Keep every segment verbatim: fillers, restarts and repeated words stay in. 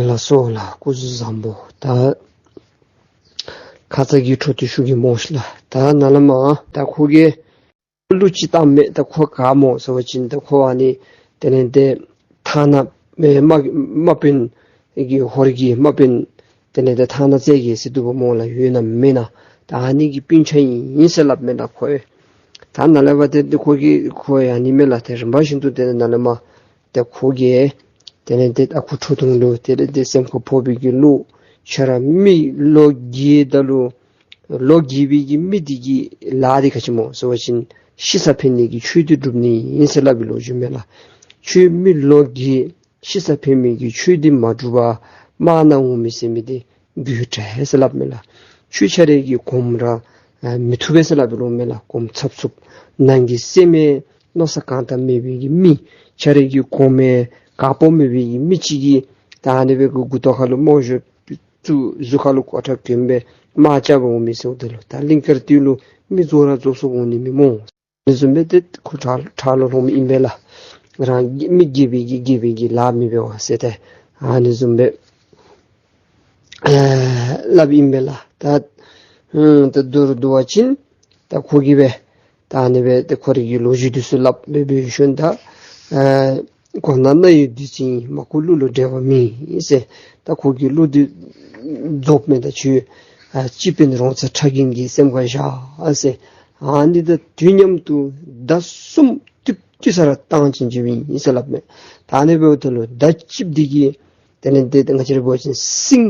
ལགས་སོ་ལགས། སྐུ་གཟུགས་བཟང་པོ། ད་ཁ་ཙ་གི་འཕྲོ་མཐུད་ཞུ་གེ་སྨོ་ཤིག་ལགས། ད་ནཱ་ལས་མར་ད་ཁོ་གིས་གླུ་ཅིག་བཏངམ་མས། ད་ཁོ་ག་སྨོ་ཟེར་བ་ཅིན་ད་ཁོ་ཨ་ནི་དེ་ལས་ཏེ་ཐང་ནག་མེ་དམག་དམག་དཔོན་གྱི་ཧོར་གྱི་དམག་དཔོན་དེ་ལས་ཏེ་ཐང་ནག་རྩེ་རྒྱལ་ཟེར་འདུག་པ་སྨོ་ལགས། ཡོད་ན་མེད་ན་ད་ཨ་ནི་གི་སྤུན་ཆ་ཨིན་ཟེར་སླབ་མས་ལགས་ཁོ་ཡང་། ད་ནཱ་ལས་འབད་དེ་ཁོ་གིས་ཁོ་ཡང་ཨ་ནི་མས་ལགས། ཏེ་རིམ་པ་བཞིན་དུ་དེ་ནཱ་ལས་མར་ཏེ་ཁོ་གིས་དེ་ལས་ཏེ་ཨ་ཁུ་ཁྲོ་ཐུང་ལུ་དེ་ལས་ཏེ་སེམས་ཁར་ཕོག་པའི་གི་གླུ། ཁྱོད་ར་མི་ལོ་རྒས་ད་ལུ་ལོ་རྒས་པའི་གི་མི་འདི་གི་ལཱ་འདི་ག་ཅི་སྨོ་ཟེར་བ་ཅིན་ཤི་ས་འཕེན་ནི་གི་ཆོས་འདི་སྒྲུབ་ནི་ཨིན་ཟེར་སླབ་པའི་ལོ་རྒྱུས་མས་ལགས། ཁྱོད་མི་ལོ་རྒས་ཤི་ས་འཕེན་མི་གི་ཆོས་འདི་མ་སྒྲུབ་པར་དམག་ནང་འོང་མི་ཟེར་མི་འདི་རྒུད་དྲགས་ཟེར་སླབ་མས་ལགས། ཁྱོད་ཁྱོད་རའི་གི་གོངམ་ར་ཨ་མི་ཐུབ་པས་ཟེར་སླབ་པའི་ལོ་མས་ལགས། གོངམ་ཚབ་ཚུབ་ནང་གི་སེམས་མནོ་བསམ་གང་དང་མེད་པའི་གི་མི། ཁྱོད་རའི་གི་གོངམ་དཀར་པོ་མེད་པའི་གི་མི་ཅིག་གིས་ད་ཨ་ནི་སྦེ་གི་མགུ་ཏོ་ཁ་ལུ་མོ་གཞོ་བཙུགས་གཟུགས་ཁ་ལུ་གོ་ཁྲབ་གྱོན་སྦེ་དམག་རྐྱབ་པར་འོང་མི་ཟེརཝ་ད་ལུ་ད་གླིང་དཀར་སྟོད་ལུ་མི་རྫོགས་ར་རྫོགས་སོང་འོང་ནི་མས་སྨོ། ཨ་ནི་བཟུམ་སྦེ་ཏེ་ཁོ་ཁྲག་ཁྲག་ལོ་ལྷོངམ་ཨིན་པས་ལགས། རང་མི་རྒས་པའི་གི་རྒས་པའི་གི་ལཱ་མི་འབད་བ་ཟེར་ཏེ་ཨ་ནི་བཟུམ་སྦེ་ཨེ་སླབ་ཨིན་པས་ལགས། ད་ཨུམ་ད་མདོར་བསྡུ་བ་ཅིན་ད་ཁོ་གིས་སྦེ་ད་ཨ་ནི་སྦེ་ཏེ་ཁོ་རའི་གི་ལོ་རྒྱུས་འདི་ཚུ་སླབ་སྦེ་འབད་ཞིནམ་ད་ཨེ་གོ་ན་རྣ་ཡི་བདུད་རྩི་ཡིན། མ་གོ་གླུ་ལུ་འགྲེལ་བ་མེད་ཟེར། ད་ཁོ་གི་གླུ་འདི་རྫོགསཔ་མས། ད་ཁྱོད་ཨ་སྤྱི་དཔོན་རོང་ཚ་ཁྲ་རྒན་གྱི་སེམས་ཁར་བཞག་ཟེར། ཨ་ནི་དང་དུས་མཉམ་དུ་ཟླ་གསུམ་ཏིབ་ཏི་ས་ར་བཏང་བྱིན་བྱིནམ་ཨིན་ཟེར་སླབ་མས། ད་ཨ་ནི་འབདཝ་ད་ལུ་ཟླ་གཅིག་འདི་གི་དེ་ལས་ཏེ་ང་བཅས་ར་འབད་བ་ཅིན་སིང་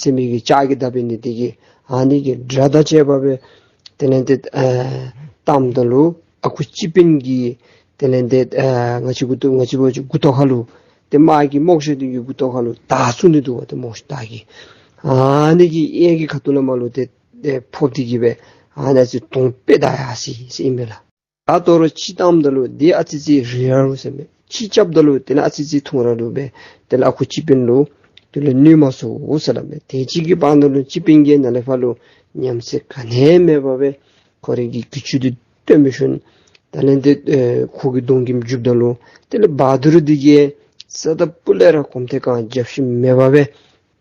ཟེར་མི་གི་ལྕགས་ཀྱི་མདའ་འབད་ནི་འདི་གིས་ཨ་ནི་གི་སྒྲ་དང་བཅས་པ་སྦེ་དེ་ལས་ཏེ་ཨ་བཏངམ་ད་ལུ་ཨ་ཁུ་སྤྱི་དཔོན་གྱི་དེ་ལས་ཏེ་ཨ་ང་བཅས་མགུ་ཏོ་ང་བཅས་འབད་བ་ཅིན་མགུ་ཏོ་ཁ་ལུ་ཏེ་དམག་གི་རྨོག་ཞྭ་འདི་གི་མགུ་ཏོ་ཁ་ལུ་དར་བཙུགས་ནི་འདུག་པ། ཏེ་རྨོག་ཞྭ་དར་གྱི་ཨ་ནི་གི་གཡས་ཀྱི་ཁ་ཐུག་ལས་མར་ལུ་ཏེ་ཏེ་ཕོག་སྟེ་གི་སྦེ་ཨ་ནི་ཚུ་དོང་པས་བདའ་ཡར་སོ་ཡི་ཟེར་ཨིན་མས་ལགས། ད་དོ་རུང་ཅིག་བཏངམ་ད་ལུ་འདི་ཨ་ཙི་ཅིག་རིལ་ར་ནུག་ཟེར་མས། ཅིག་རྐྱབ་ད་ལུ་དེ་ལས་ཨ་ཙི་ཅིག་ཐུང་ར་ནུག་སྦེ་དེ་ལས་ཨ་ཁུ་སྤྱི་དཔོན་ལུ་དེ་ལས་གནོད་མ་ཚུགས་ཟེར་སླབ་མས། དེ་ཅིག་གི་བར་ན་ལུ་སྤྱི་དཔོན་གྱིས་ནཱ་ལས་ཕར་ལུ་ཉམས་སད་ག་ནི་མེད་པར་སྦེ་ཁོ་རའི་གི་གྱི་ཅུང་འདི་བཏོན་འབད་ཞིནམ་དེ་ལས་ཏེ་ཨེ་ཁོ་གི་གདོང་གི་འཇུགཔ་ད་ལུ་དེ་ལས་བ་དུར་འདི་གིས་རྩ་དང་སྤུ་ལས་ར་གོམ་ཐེངས་གང་རྒྱབ་ཤིག་མེད་པར་སྦེ་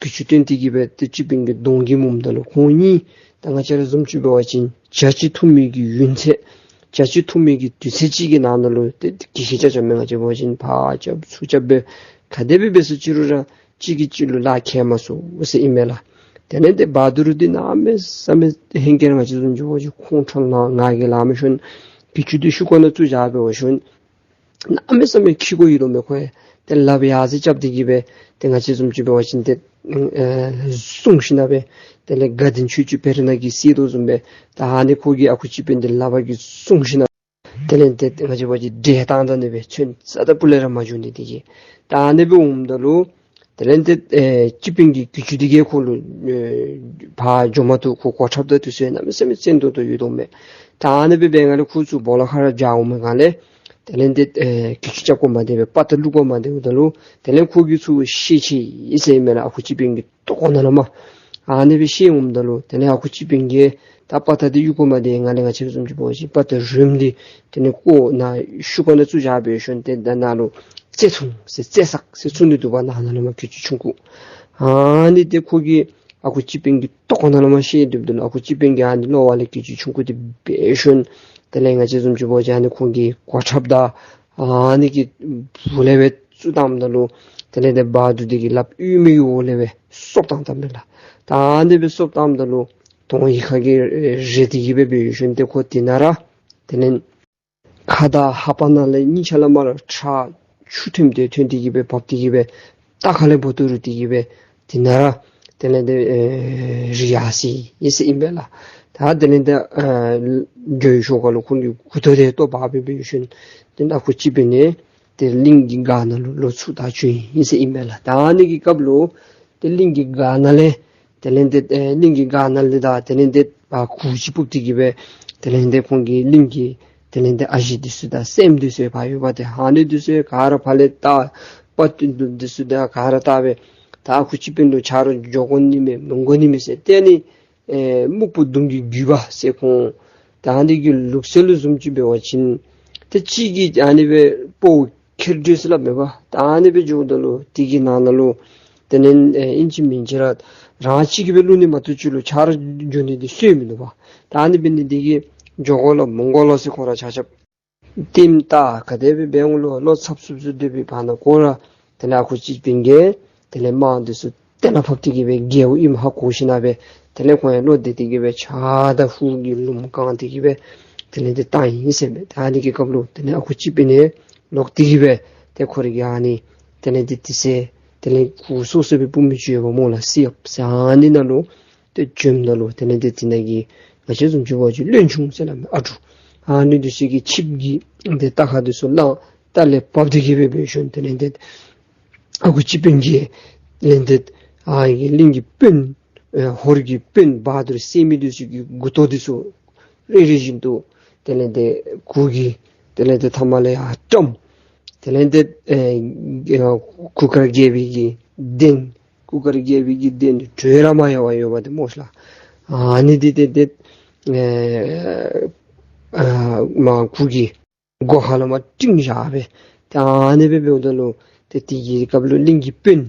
གྱི་ཅུང་བཏོན་ཏེ་གི་སྦེ་ཏེ་སྤྱི་དཔོན་གྱི་གདོང་གི་འོངམ་ད་ལུ་ཁོང་གཉིས་ད་ང་བཅས་ར་བཟུམ་ཅིག་འབད་བ་ཅིན་བྱ་ཅིག་འཐུ་མི་གི་ཡུན་ཚད་བྱ་ཅིག་འཐུ་མི་གི་དུས་ཚོད་ཅིག་གི་ནང་ན་ལུ་ཏེ་གི་ཤི་ཅ་ཅ་མེན། ང་བཅས་འབད་བ་ཅིན་ཕར་རྐྱབ་ཚུར་རྐྱབ་སྦེ་ག་དེ་སྦེ་འབད་སོང་ཅི་རུང་ར་གཅིག་གིས་གཅིག་ལུ་ལཱ་ཁེལ་མ་ཚུགས་ཟེར་ཨིན་མས་ལགས། དེ་ལས་ཏེ་བ་དུར་འདི་གནམ་མེད་ས་མེད་ཧིང་གིས་ར་ང་བཅས་བཟུམ་ཅིག་འབད་བ་ཅིན་ཁོང་ཁྲོ་ལངས་ངར་གྱིས་ལངས་འབད་ཞིནམ་གྱི་ཅུང་འདི་ཤུ་ཀོ་ནང་བཙུགས་བཞག་འབད་བ་ཅིན་གནམ་མེད་ས་མེད་ཁྱི་གོ་ཡོད་དོ་མས། ཁོ་ཡང་ཏེ་ལགཔ་ཡར་ཙི་རྐྱབ་སྟེ་གི་སྦེ་ཏེ་ང་བཅས་བཟུམ་ཅིག་འབད་བ་ཅིན་ཏེ་ཨེ་བཟུང་ཞིནམ་སྦེ་དེ་ལས་དགའ་ལྡན་ཆོས་སྐྱོང་བེར་ནག་གིས་བསད་དོ་བཟུམ་སྦེ་ད་ཨ་ནི་ཁོ་གིས་ཨ་ཁུ་སྤྱི་དཔོན་འདི་ལགཔ་གིས་བཟུང་ཞིནམ་དེ་ལས་ཏེ་ང་བཅས་འབད་བ་ཅིན་བསྒྲལ་བཏང་ད་ནི་སྦེ་ཚོན་རྩ་དང་སྤུ་ལས་ར་མ་འགྱོ་ནི་འདི་གིས་ད་ཨ་ནི་སྦེ་འོངམ་ད་ལུ་དེ་ལས་ཏེ་ཨེ་སྤྱི་དཔོན་གྱི་གྱི་ཅུང་འདི་གིས་ཁོ་ལུ་ཨེ་ཕར་འགྱོ་མ་བཏུབ། ཁོ་གོ་ཁྲབ་དང་དེ་ཚུ་གནམ་མེད་ས་མེད་བཙན་ཏོག་ཏོ་ཡོད་དོ་མས། ད་ཨ་ནི་སྦེ་འབད་སྒང་ལས་ཁོ་ཚུར་སྦོ་ལོགས་ཁར་ར་འགྱོ་འོང་མི་སྒང་ལས་དེ་ལས་ཏེ་ཨེ་གྱི་ཅུང་རྐྱབ་དགོ་མ་དེ་སྦེ་དཔའ་རྟགས་བླུག་དགོ་མ་དེ་འབདཝ་ད་ལུ་དེ་ལས་ཁོ་གིས་ཚུར་ཤེད་ཆེ་ཡི་ཟེར་ཨིན་མས་ལགས། ཨ་ཁུ་སྤྱི་དཔོན་གྱི་ལྟག་ཀོ་ནང་ལུ་མར་ཨ་ནི་སྦེ་ཤེད་འོངམ་ད་ལུ་དེ་ལས་ཨ་ཁུ་སྤྱི་དཔོན་གྱིས་ད་དཔའ་རྟགས་འདི་གཡུག་དགོ་མ་དེ་སྒང་ལས་ང་བཅས་བཟུམ་ཅིག་འབད་བ་ཅིན་དཔའ་རྟགས་རུམ་འདི་དེ་ལས་ཀོ་ནང་ཤུ་ཀོ་ནང་བཙུགས་བཞག་འབད་ཞིནམ་ཏེ་ད་ནང་ལུ་རྩེ་ཐུང་ཟེར་རྩེ་སག་ཟེར་ཚུ་ནི་འདུག་པ། ནང་ན་ལུ་མར་གྱི་ཅུང་ཆུང་ཀུ་ཨ་ནི་ཏེ་ཁོ་གིས་ཨ་ཁུ་སྤྱི་དཔོན་གྱི་ལྟག་ཀོ་ནང་ལུ་མར་ཤེད་སྡོདཔ་ད་ལུ་ཨ་ཁུ་སྤྱི་དཔོན་གྱིས་ཨ་ནི་གློ་བ་ལས་གྱི་ཅུང་ཆུང་ཀུ་འདི་འབད་ཞིནམ་དེ་ལས་ང་བཅས་བཟུམ་ཅིག་འབད་བ་ཅིན་ཨ་ནི་ཁོང་གི་གོ་ཁྲབ་དང་ཨ་ནི་གི་སྦུག་ལས་སྦེ་བཙུགས་བཏངམ་ད་ལུ་དེ་ལས་ཏེ་བ་དུར་འདི་གི་ལགཔ་གཡོན་མའི་གི་འོག་ལས་སྦེ་སོབ་བཏང་བཏངམ་མས་ལགས། ད་ཨ་ནི་སྦེ་སོབ་བཏངམ་ད་ལུ་དོང་གཡས་ཁ་གིས་རེག་སྟེ་གི་སྦེ་འབད་ཞིནམ་ཏེ་ཁོ་དེ་ནང་ར་དེ་ལས་ཁ་དང་ལྷ་པ་ནང་ལས་གཉིས་ཆ་ལས་མར་ཁྲག་ཆུ་ཐོནམ་དེ་ཐོན་ཏེ་གི་སྦེ་བབས་ཏེ་གི་སྦེ་ལྟག་ཁ་ལས་སྦོ་ཏོ་རུལ་ཏེ་གི་སྦེ་དེ་ནང་ར་དེ་ལས་ཏེ་ཨེ་རིལ་ཡར་སོ་ཡི་ཟེར་ཨིན་པས་ལགས། ད་དེ་ལས་ཏེ་ཨེ་མགྱོགས་ཤོས་ཁ་ལུ་ཁོང་གི་མགུ་ཏོ་དེ་བཏོག་འབག་སྦེ་འབད་ཞིནམ་ཏེ་ཨ་ཁུ་སྤྱི་དཔོན་ནི་ཏེ་གླིང་གི་སྒར་ནང་ལུ་ལོག་ཚུར་ད་བྱོན་ཡི་ཟེར་ཨིན་པས་ལགས། ད་ཨ་ནི་གི་སྐབས་ལུ་ཏེ་གླིང་གི་སྒར་ནང་ལས་དེ་ལས་ཏེ་ཨེ་གླིང་གི་སྒར་ནང་ལས་ད་དེ་ལས་ཏེ་ཨ་གུར་ཅིག་ཕུབ་སྟེ་གི་སྦེ་དེ་ལས་ཏེ་ཁོང་གི་གླིང་གི་དེ་ལས་ཏེ་ཨ་ཞེ་འདི་ཚུ་དང་སྲསམོ་འདི་ཚུ་ཕར་ཡོད་པ་ཏེ་ཨ་ནི་འདི་ཚུ་ག་ར་ཕར་ལས་ད་དཔའ་རྟུལ་འདི་ཚུ་དང་ག་ར་ད་སྦེ་ད་ཨ་ཁུ་སྤྱི་དཔོན་ལུ་ཆ་རོགས་འགྱོ་དགོ་ནི་མས་མི་དགོ་ནི་མས་ཟེར་ཏེ་ནི་ཨེ་སྨུག་པོ་གདོང་གི་རྒྱུད་པ་ཟེར་ཁོང་ད་ཨ་ནི་གི་ལུགས་སྲོལ་ལུ་བཟུམ་ཅིག་འབད་བ་ཅིན་ཏེ་གཅིག་གིས་ཨ་ནི་སྦེ་སྤོ་བོ་ཁྱེར་འགྱོ་ཟེར་སླབ་མས་པ། ད་ཨ་ནི་སྦེ་འགྱོཝ་ད་ལུ་དེ་གི་ནང་ན་ལུ་ དེ་ལས་ཨིན་ཅི་མིན་ཅི་ར་རང་གཅིག་གིས་སྦེ་བླུག་ནི་མ་གཏོགས་ཅིག་ལུ་ཆ་ར་འགྱོ་ནི་འདི་སྲོལ་མིན་འདུག་པ། ད་ཨ་ནི་འབད་ནི་འདི་གིས་འགྱོ་དགོ་ལོ་མི་དགོ་ལོ་ཟེར་ཁོང་ར་ཆ་ཁྱབ་ལྟདམོ་ལྟ་ག་དེ་སྦེ་འབད་འོང་ལོ་བློ་འཚབ་འཚུབ་འཚུབ་སྡོད་པའི་བར་ན་ཁོ་ར་དེ་ལས་ཨ་ཁུ་སྤྱི་དཔོན་གྱིས་དེ་ལས་དམག་འདི་ཚུ་གཏན་ལ་ཕབ་སྟེ་གི་སྦེ་རྒྱལཔོ་ཨིནམ་ཧ་གོ་ཞིན་ན་སྦེ་དེ་ལས་ཁོང་ཡང་བློ་བདེ་སྟེ་གི་སྦེ་ཕྱག་དང་ཧུར་གྱིས་ལུངམ་བཀང་སྟེ་གི་སྦེ་དེ་ལས་འདི་བཏང་ཡི་ཟེར་མས། ད་ཨ་ནི་གི་སྐབས་ལུ་དེ་ལས་ཨ་ཁུ་སྤྱི་དཔོན་ནི་ལོག་སྟེ་གི་སྦེ་ཏེ་ཁོ་རའི་གི་ཨ་ནི་དེ་ལས་འདི་དེ་ཚེ་དེ་ལས་གུ་སོ་སོ་སྦེ་སྤུ་མི་ཅིག་ཡོདཔ་སྨོ་ལགས། སི་ཡབ་ཟེར་ཨ་ནི་ནང་ལུ་ཏེ་བྱོནམ་ད་ལུ་དེ་ལས་འདི་དེ་ནང་གི་ང་བཅས་བཟུམ་ཅིག་འབད་བ་ཅིན་བློན་ཆུང་ཟེར་སླབ་མས། ཨ་དྲུང་ཨ་ནི་འདི་ཚུ་གིས་ཆིབས་ཀྱི་འདི་རྟ་ཁ་འདི་ཚུ་བླངས། རྟ་ལས་བབས་ཏེ་གི་སྦེ་འབད་ཞིནམ་དེ་ལས་འདི་ཨ་ཁུ་སྤྱི་དཔོན་གྱིས་དེ་ལས་འདི་ཨ་གི་གླིང་གི་དཔོན་ཨེ་ཧོར་གྱི་དཔོན་བ་དུར་སེ་མི་འདི་ཚུ་གི་མགུ་ཏོ་འདི་ཚུ་རེ་རེ་བཞིན་དུ་དེ་ལས་འདི་གུ་གིས་དེ་ལས་འདི་ཐ་མ་ལས་ཡར་བཀྲམ། དེ་ལས་འདི་ཨེ་གུར་དཀར་རྒྱལ་པོའི་གི་གདན་གུར་དཀར་རྒྱལ་པོའི་གི་གདན་འདི་གྲོལ་ར་མ་ཡོང་བར་ཡོདཔ་འདི་སྨོ་ཤ་ལགས། ཨ་ནི་འདི་ཏེ་ཏེ་ཨེ་ཨ་མར་གུ་གི་སྒོ་ཁ་ལུ་མར་བཏིང་བཞག་སྦེ། ཏེ་ཨ་ནི་སྦེ་འབདཝ་ད་ལུ་ཏེ་དེ་གི་སྐབས་ལུ་གླིང་གི་དཔོན་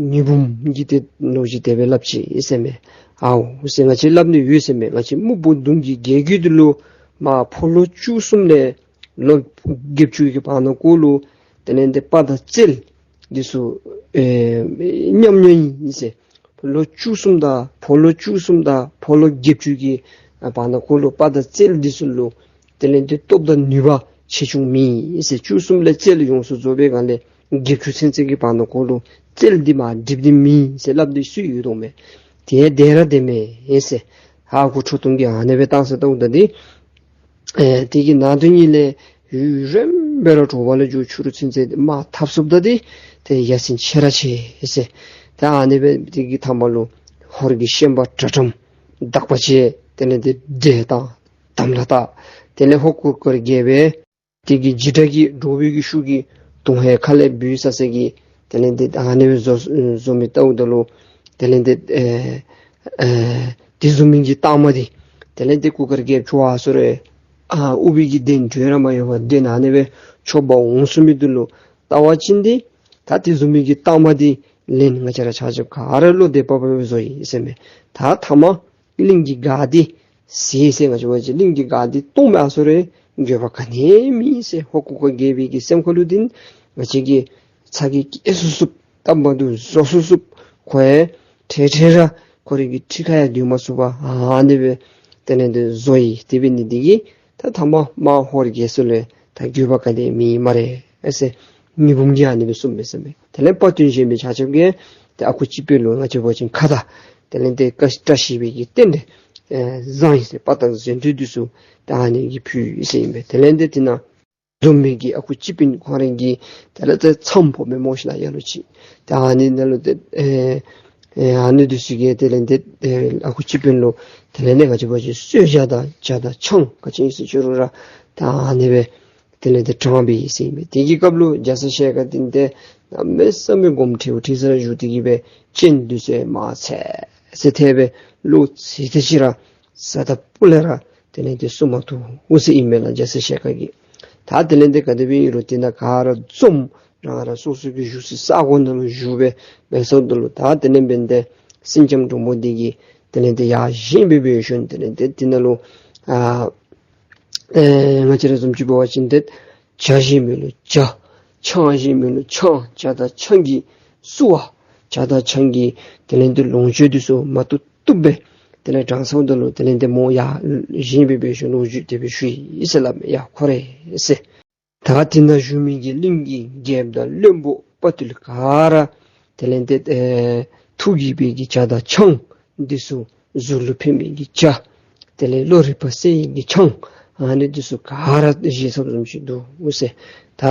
ཉི་འབུམ་གྱིས་ཏེ་ལོག་ཅི་དེ་སྦེ་སླབ་ཅི་ཟེར་མས། ཨའོ་ཟེར་ང་བཅས་སླབ་ནི་ཡོད་ཟེར་མས། ང་བཅས་སྨུག་པོ་གདོང་གི་རྒྱལ་རྒྱུད་འདི་ལུ་མར་ཕོ་ལོ་བཅུ་གསུམ་ལས་ལོ་བརྒྱད་ཅུ་གི་བར་ན་ཁོ་ལུ་དེ་ལས་འདི་དཔའ་དང་རྩལ་འདི་ཚུ་ཨེ་ཉམས་མྱོང་ཨིན་ཟེར། ལོ་བཅུ་གསུམ་དང་ཕོ་ལོ་བཅུ་གསུམ་དང་ཕོ་ལོ་བརྒྱད་ཅུ་གི་ཨ་བར་ན་ཁོ་ལུ་དཔའ་དང་རྩལ་འདི་ཚུ་ལུ་དེ་ལས་འདི་སྟོབས་དང་ནུས་པ་ཆེ་ཆུང་མེད་ཟེར། བཅུ་གསུམ་ལས་རྩལ་ཡོངས་སུ་རྫོགས་པའི་སྒང་ལས་བརྒྱད་ཅུ་ཚུན་ཚོད་ཀྱི་བར་ན་ཁོ་ལུ་རྩལ་འདི་མར་འགྲིབ་སྟེ་མེད་ཟེར་སླབ་སྟེ་སྲོལ་ཡོད་དོ་མས། དེ་བདེན་ར་བདེན་མས་ཟེར། ཧ་གོ་ཁྲོ་ཐུང་གིས་ཨ་ནི་སྦེ་བཏང་ཟེར་བཏང་ད་འདི་ཨེ་དེ་གི་ནང་དོན་ཉིད་ལས་ཡུན་རིངམོ་སྦེ་ར་དྲོ་པ་ལས་འགྱོ་ཕྱི་རུ་ཚུན་ཚོད་དམག་འཐབ་ཚུགསཔ་ད་འདི་ཏེ་ཡ་མཚན་ཆེ་ར་ཆེ་ཟེར། ཏེ་ཨ་ནི་སྦེ་དེ་གི་ཐ་མ་ལུ་ཧོར་གྱི་ཤན་པ་དྲག་དྲགམ་དག་པ་ཅིག་དེ་ལས་འདི་བསྒྲལ་བཏང་དམ་ལ་བཏགས། དེ་ལས་ཧོར་གུར་དཀར་རྒྱལ་པོ་དེ་གི་འཇིགས་སྐྲག་གི་འདྲོག་པའི་གི་ཤུགས་ཀྱིས་དོན་ཧེ་ཁ་ལས་འབུ་ས་ས་གི་དེ་ལས་འདི་ཨ་ནི་སྦེ་བཟོ་བཟོ་མི་བལྟཝ་ད་ལུ་དེ་ལས་འདི་ཨེ་ཨེ་དེ་བཟུམ་མའི་གི་རྟགས་མ་འདི་དེ་ལས་འདི་གུར་དཀར་རྒྱལཔོ་ཁྱོད་ཨ་ཟུར་རེ་ཨ་ཨུ་བི་གི་གདན་གྲོལ་ར་མ་ཡོང་བར་གདན་ཨ་ནི་སྦེ་ཆོག་པ་འོང་ཚུགས་མི་འདི་ལུ་ལྟ་བ་ཅིན་འདི་ད་དེ་བཟུམ་མའི་གི་རྟགས་མ་འདི་ལན་ང་བཅས་ར་ཆ་ཁྱབ་ག་ར་བློ་བདེ་བབ་བབ་བཟོ་ཡི་ཟེར་མས། ད་ཐ་མ་གླིང་གི་ག་འདི་ཟད་ཟེར་ང་བཅས་འབད་བ་ཅིན་གླིང་གི་ག་འདི་སྟོངམ་མས། ཨ་ཟུར་རེ་འགྱོད་པ་ག་ནི་མེད་ཟེར། ཧོར་གུར་དཀར་རྒྱལ་པོའི་གི་སེམས་ཁ་ལུ་འདི་ང་བཅས་ཀྱིས་ཚ་གྱང་སྐྱེད་ཚུགས་ཚུགསཔ་སྟབས་མ་བདེཝ་བཟོ་ཚུགས་ཚུགསཔ་ཁོ་ཡང་ཁྲེལ་ཁྲེལ་ར་ཁོ་རའི་གི་ཁྲི་ཁར་ཡང་སྡོད་མ་ཚུགས་པར་ཨ་ནི་སྦེ་དེ་ལས་འདི་བཟོ་ཡི། དེ་འབད་ནི་འདི་གིས་ད་ཐ་མ་དམག་ཧོར་རྒྱལ་སྲིད་ལུ་ད་འགྱོད་པ་ག་ནི་མེད་སྨ་རེ་ཟེར་ཉི་འབུམ་གྱིས་ཨ་ནི་སྦེ་གསུངམ་མས་ཟེར་མས། དེ་ལས་དཔའ་རྟུལ་གཞན་མི་ཆ་ཁྱབ་ཀྱིས་ཏེ་ཨ་ཁུ་སྤྱི་དཔོན་ལུ་ང་བཅས་འབད་བ་ཅིན་ཁ་དང་དེ་ལས་འདི་བཀྲ་བཀྲ་ཤིས་པའི་གི་རྟེན་འབྲེལ་ཨེ་བཟང་ཡི་ཟེར། དཔའ་དང་གཟེངས་བསྟོད་འདི་ཚུ་ད་ཨ་ནི་གིས་ཕུལ་ཡི་ཟེར་ཨིན་པས། དེ་ལས་འདི་དེ་ནང་འཛོམས་མི་གི་ཨ་ཁུ་སྤྱི་དཔོན་ཁོང་ར་གིས་དེ་ལས་ཏེ་མཚམས་ཕོགཔ་མས་སྨོ་ཤ་ལགས། ཡ་ལོ་ཅིག་ད་ཨ་ནི་ནང་ལུ་ཏེ་ཨེ་ཨེ་ཨ་ནི་འདི་ཚུ་གིས་དེ་ལས་འདི་ཨེ་ཨ་ཁུ་སྤྱི་དཔོན་ལུ་དེ་ལས་ནི་ང་བཅས་འབད་བ་ཅིན་གསོལ་ཇ་དང་ཇ་དང་ཆང་ག་ཅི་ཨིན་ཟེར་ཅི་རུང་ར་ད་ཨ་ནི་སྦེ་དེ་ལས་འདི་དྲངས་པའི་ཨིན་ཟེར་ཨིན་པས། དེ་གི་སྐབས་ལུ་རྒྱ་ཚ་ཞལ་དཀར་འདི་ཏེ་གནམ་མེད་ས་མེད་དགོངསམ་ཁྲེལ་ཁྲེལ་ས་ར་བཞུགས་ཏེ་གི་སྦེ་སྤྱན་འདི་ཚུ་མར་ཚད་ཚད་ཐལ་སྦེ་བློ་ཚིམས་ཏེ་ཅིག་ར་ས་ད་སྤུ་ལས་ར་དེ་ལས་འདི་གསུང་མ་བཏུབ་འོང་ཟེར་ཨིན་མས་ལགས་རྒྱ་ཚ་ཞལ་དཀར་གྱིས། ད་དེ་ལས་འདི་ག་དེ་སྦེ་ཨིན་རུང་དེ་ནང་ག་ར་འཛོམས། རང་རང་སོ་སོ་གི་བཞུགས་སའི་ས་གོ་ནང་ལུ་བཞུགས་སྦེ་འབད་སོངམ་ད་ལུ་ད་དེ་ལས་འབདན་ཏེ་སེང་ལྕམ་འབྲུག་མོ་འདི་གིས་དེ་ལས་འདི་ཡར་བཞེངས་སྦེ་འབད་ཞིནམ་དེ་ལས་འདི་དེ་ནང་ལུ་ཨ་ཨེ་ང་བཅས་ར་བཟུམ་ཅིག་འབད་བ་ཅིན་ཏེ་ཇ་བཞེངས་མི་ལུ་ཇ། ཆང་བཞེངས་མི་ལུ་ཆང་། ཇ་དང་ཆང་གི་བསུ་བ། ཇ་དང་ཆང་གི་དེ་ལས་འདི་ལོངས་སྤྱོད་འདི་ཚུ་མ་བཏུབ་བཏུབ་སྦེ་དེ་ལས་དྲངས་སོངམ་ད་ལུ་དེ་ལས་འདི་མོ་ཡར་བཞེངས་སྦེ་འབད་ཞིནམ་ལོ་རྒྱུས་དེ་སྦེ་ཞུ་ཡི་ཟེར་སླབ་མས། ཡ་ཁོ་རེ་ཟེར། ད་དེ་ནང་བཞུགས་མི་གི་གླིང་གི་རྒྱལཔོ་དང་བློན་པོ་དཔའ་རྟུལ་ག་ར་དེ་ལས་འདི་ཨེ་ཐུགས་དགྱེས་པའི་གི་ཇ་དང་ཆང་འདི་ཚུ་གཟུགས་ལུ་ཕན་མི་གི་ཇ་དེ་ལས་བློ་རིག་པ་གསལ་ཡི་གི་ཆང་ཨ་ནི་འདི་ཚུ་ག་ར་བཞེས་ཚརཝ་བཟུམ་ཅིག་འདུག་ཟེར། ད་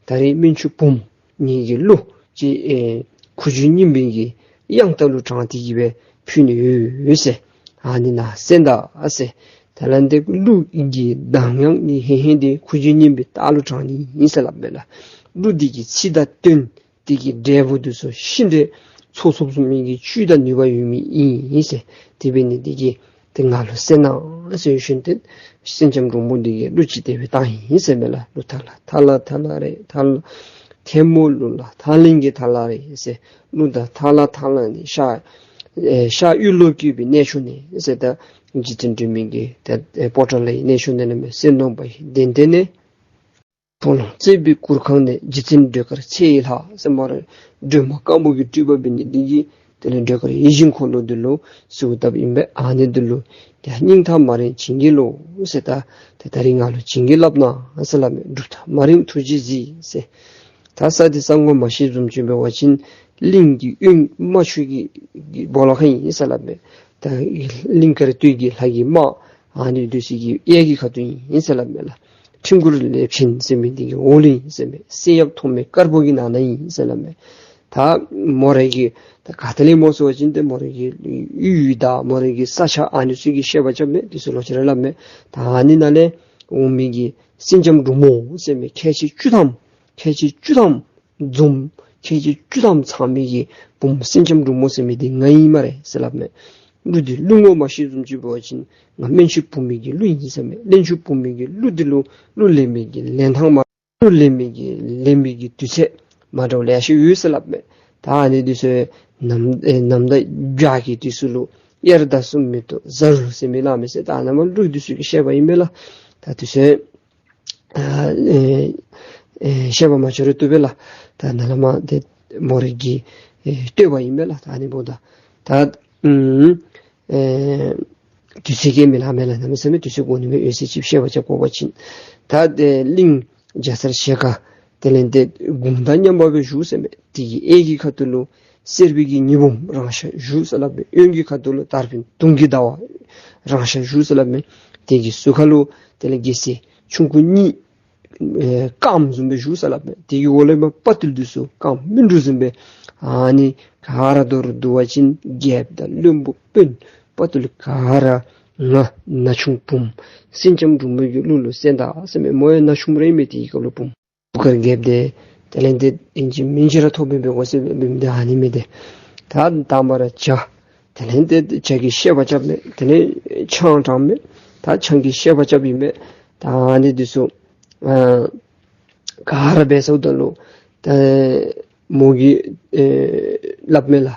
ད་རིས་སྨན་ཆུང་བུམོ་ངེ་གི་གླུ་ཅིག་ཨེ་ཁུ་བྱུག་སྙན་པའི་གི་དབྱངས་ལྟར་ལུ་དྲངས་ཏེ་གི་སྦེ་ཕུལ་ནི་ཡོད་ཟེར། ཨ་ནི་ནཱ་གསན་ད་ཟེར། དེ་ལས་འདི་གླུ་གི་གདངས་དབྱངས་ནི་ཧེ་ཧེ་འདི་ཁུ་བྱུག་སྙན་པའི་ལྟར་ལུ་དྲངས་ནི་ཨིན་ཟེར་སླབ་མས་ལགས། གླུ་འདི་གི་ཚིག་དང་དོན་འདི་གི་འབྲས་བུ་འདི་ཚུ་ཤིན་ཏུ་ཚོགས་ཚོགས་ཚོགས་མི་གི་བཅུད་དང་ནུས་པ་ཡོད་མི་ཨིན་ཟེར། དེ་འབད་ནི་འདི་གིས་ཏེ་ང་ལུ་གསན་གནང་ཟེར་ཞིནམ་ཏེ་སེང་ལྕམ་འབྲུག་མོ་འདི་གིས་གླུ་ཅིག་དེ་སྦེ་བཏང་ཡི་ཟེར་མས་ལགས། གླུ་ཐ་ལ་ཐ་ལ་ཐ་ལ་རེད་ཐ་ལ། ཐལ་མོ་ལུ་ལ་ཐང་གླིང་གི་ཐང་ལ་རེད་ཟེར། ལུ་ད་ཐང་ལ་ཐང་ལ་ནི་ཤར་ཨེ་ཤར་གཡུ་ལོ་བཀོད་པའི་གནས་མཆོག་ནི་ཟེར། ད་རྗེ་བཙུན་སྒྲོལ་མའི་གི་ད་ཨེ་པོ་ཏ་ལའི་གནས་མཆོག་ནི་ལ་མེ་གསེར་སྣ་པ་ཡི་གདན་སྟེང་ནས། ཕོ་ལོང་བརྩེགས་པའི་གུར་ཁང་ནས། རྗེ་བཙུན་སྒྲོལ་དཀར་ཚེ་ཡི་ལྷ་ཟེར་མོ་ར་སྒྲོལ་མ་དཀར་པོ་གི་སྤྲུལ་པ་འབད་ནི་འདི་གིས་དེ་ལས་སྒྲོལ་དཀར་ཡིད་བཞིན་འཁོར་ལོ་འདི་ལུ་གསོལཝ་བཏབ་ཨིན་པས། ཨ་ནི་འདི་ལུ་ཏེ་སྙིང་ཐག་མ་རིང་བྱིན་གྱིས་རློབས་ཟེར། ད་ཏེ་ད་རིས་ང་ལུ་བྱིན་གྱིས་བརླབས་གནང་ཟེར་སླབ་མས། སྒྲུབ་ཐག་མ་རིང་ཐུགས་རྗེས་གཟིགས་ཟེར། ད་ས་འདི་ས་ངོ་མ་ཤེས་བཟུམ་ཅིག་འབད་བ་ཅིན་གླིང་གི་གཡོན་རྨ་ཆུ་གི་གི་སྦོ་ལོགས་ཁར་ཨིན་ཟེར་སླབ་མས། ད་གླིང་དཀར་སྟོད་ཀྱི་ལྷ་གི་དམག་ཨ་ནི་འདི་ཚུ་གི་གཡས་ཀྱི་ཁ་ཐུག་ཨིན་ཟེར་སླབ་མས་ལགས། ཁྲི་གུར་ལེབ་ཆེན་ཟེར་མི་འདི་གི་འོག་ལུ་ཨིན་ཟེར་མས། བསེ་ཡབ་ཐོགས་མེད་དཀར་པོ་གི་ནང་ན་ཨིན་ཟེར་སླབ་མས། ད་མོ་རའི་གི་ད་ག་ཏེ་ལས་མོ་ཟེར་བ་ཅིན་ཏེ་མོ་རའི་གི་ཡུལ་དང་མོ་རའི་གི་ས་ཆ་ཨ་ནི་ཚུ་གི་བཤད་པ་རྐྱབ་མས། འདི་ཚུ་ལོག་ཅི་ར་སླབ་མས། ད་ཨ་ནི་ནང་ལས་འོང་མི་གི་སེང་ལྕམ་འབྲུག་མོ་ཟེར་མི་ཁལ་གཅིག་བཅུ་ཐམ་ཁལ་གཅིག་བཅུ་ཐམ་འཛོམས་ཁལ་གཅིག་བཅུ་ཐམ་ཚང་མི་གི་བུམོ་སེང་ལྕམ་འབྲུག་མོ་ཟེར་མི་འདི་ང་ཨིན་སྨ་རེ་ཟེར་སླབ་མས། གླུ་འདི་གླུ་ངོ་མ་ཤེས་བཟུམ་ཅིག་འབད་བ་ཅིན་ང་སྨན་ཆུང་བུ་མོ་གི་གླུ་ཨིན་ཟེར་མས། སྨན་ཆུང་བུ་མོ་གི་གླུ་འདི་ལུ་གླུ་ལེན་མི་གི་ལེན་ཐངས་མ་གླུ་ལེན་མི་གི་ལེན་མི་གི་དུས་ཚོད་མ་འདྲཝ་ལེ་ཤ་ཡོད་ཟེར་སླབ་མས། ད་ཨ་ནི་འདི་ཚུ་ནམ་ཨེ་ནམ་ཟླ་བརྒྱད་ཀྱི་དུས་སུ་ལུ་དབྱར་ཟླ་གསུམ་མེ་ཏོག་གཟའ་རུ་ཟེར་མི་ལ་མེ་ཟེར། ད་ཨ་ནཱ་མ་གླུ་འདི་ཚུ་གི་བཤད་པ་ཨིན་མས་ལགས། ད་འདི་ཚུ་ཨ་ཨེ་ཨེ་བཤད་པ་མ་ཆོད་རུང་བཏུབ་པས་ལགས། ད་ནཱ་ལས་མར་ཏེ་མོ་རའི་གི་ཨེ་བསྟོད་པ་ཨིན་མས་ལགས། ད་ཨ་ནི་འབདཝ་ད་ད་ཨུམ་ཨེ་དུས་ཚོད་ཀྱིས་མི་ལང་མས་ལགས། གནམ་མེད་ས་མེད་དུས་ཚོད་འགོར་ནི་མས། འོད་གསལ་ཅིག་བཤད་པ་རྐྱབ་དགོ་པ་ཅིན་ད་ཨེ་གླིང་རྒྱ་ཚ་ཞལ་དཀར་དེ་ལས་ཏེ་དགུང་དང་མཉམ་པ་སྦེ་བཞུགས་ཟེར་མས། དེ་གི་གཡས་ཀྱི་ཁ་ཐུག་ལུ་གསེར་པའི་གི་ཉི་འབུམ་རང་ཤར་བཞུགས་ཟེར་སླབ་མས། གཡོན་གྱི་ཁ་ཐུག་ལུ་དར་འཕན་དུང་གི་ཟླ་བ་རང་ཤར་བཞུགས་ཟེར་སླབ་མས། དེ་གི་ཟུར་ཁ་ལུ་དེ་ལས་རྒྱལ་སྲས་ཆུང་ཀུ་གཉིས་ཨེ་རྐངམ་བཟུམ་སྦེ་བཞུགས་ཟེར་སླབ་མས། དེ་གི་འོག་ལས་མར་དཔའ་བརྟུལ་འདི་ཚུ་རྐངམ་སྨིན་དྲུག་བཟུམ་སྦེ། ཨ་ནི་ག་ར་མདོར་བསྡུ་བ་ཅིན་རྒྱལཔོ་དང་བློན་པོ་དཔོན་དཔའ་བརྟུལ་ག་ར་ང་ན་ཆུང་བུམོ་སེང་ལྕམ་འབྲུག་མོ་གི་གླུ་ལུ་གསན་ད་ཟེར་མས། མོ་ཡང་ན་ཆུང་ར་ཨིན་མས། དེའི་སྐབས་ལུ་བུམོ། གུར་དཀར་རྒྱལཔོ་འདི་དེ་ལས་ཏེ་ཨིན་ཅི་མིན་ཅི་ར་ཐོབ་པའི་འབད་དགོ་ཟེར་འབད་མི་འདི་ཨ་ནི་མས་ཏེ། ད་དང་པ་ར་ཇ་དེ་ལས་ཏེ་ཇ་གི་བཤད་པ་རྐྱབ་མས། དེ་ལས་ཆང་དྲངས་མས། ད་ཆང་གི་བཤད་པ་རྐྱབ་ཨིན་མས། ད་ཨ་ནི་འདི་ཚུ་ཨ་ག་ར་འབད་ཚརཝ་ད་ལུ་ད་མོ་གིས་ཨེ་སླབ་མས་ལགས།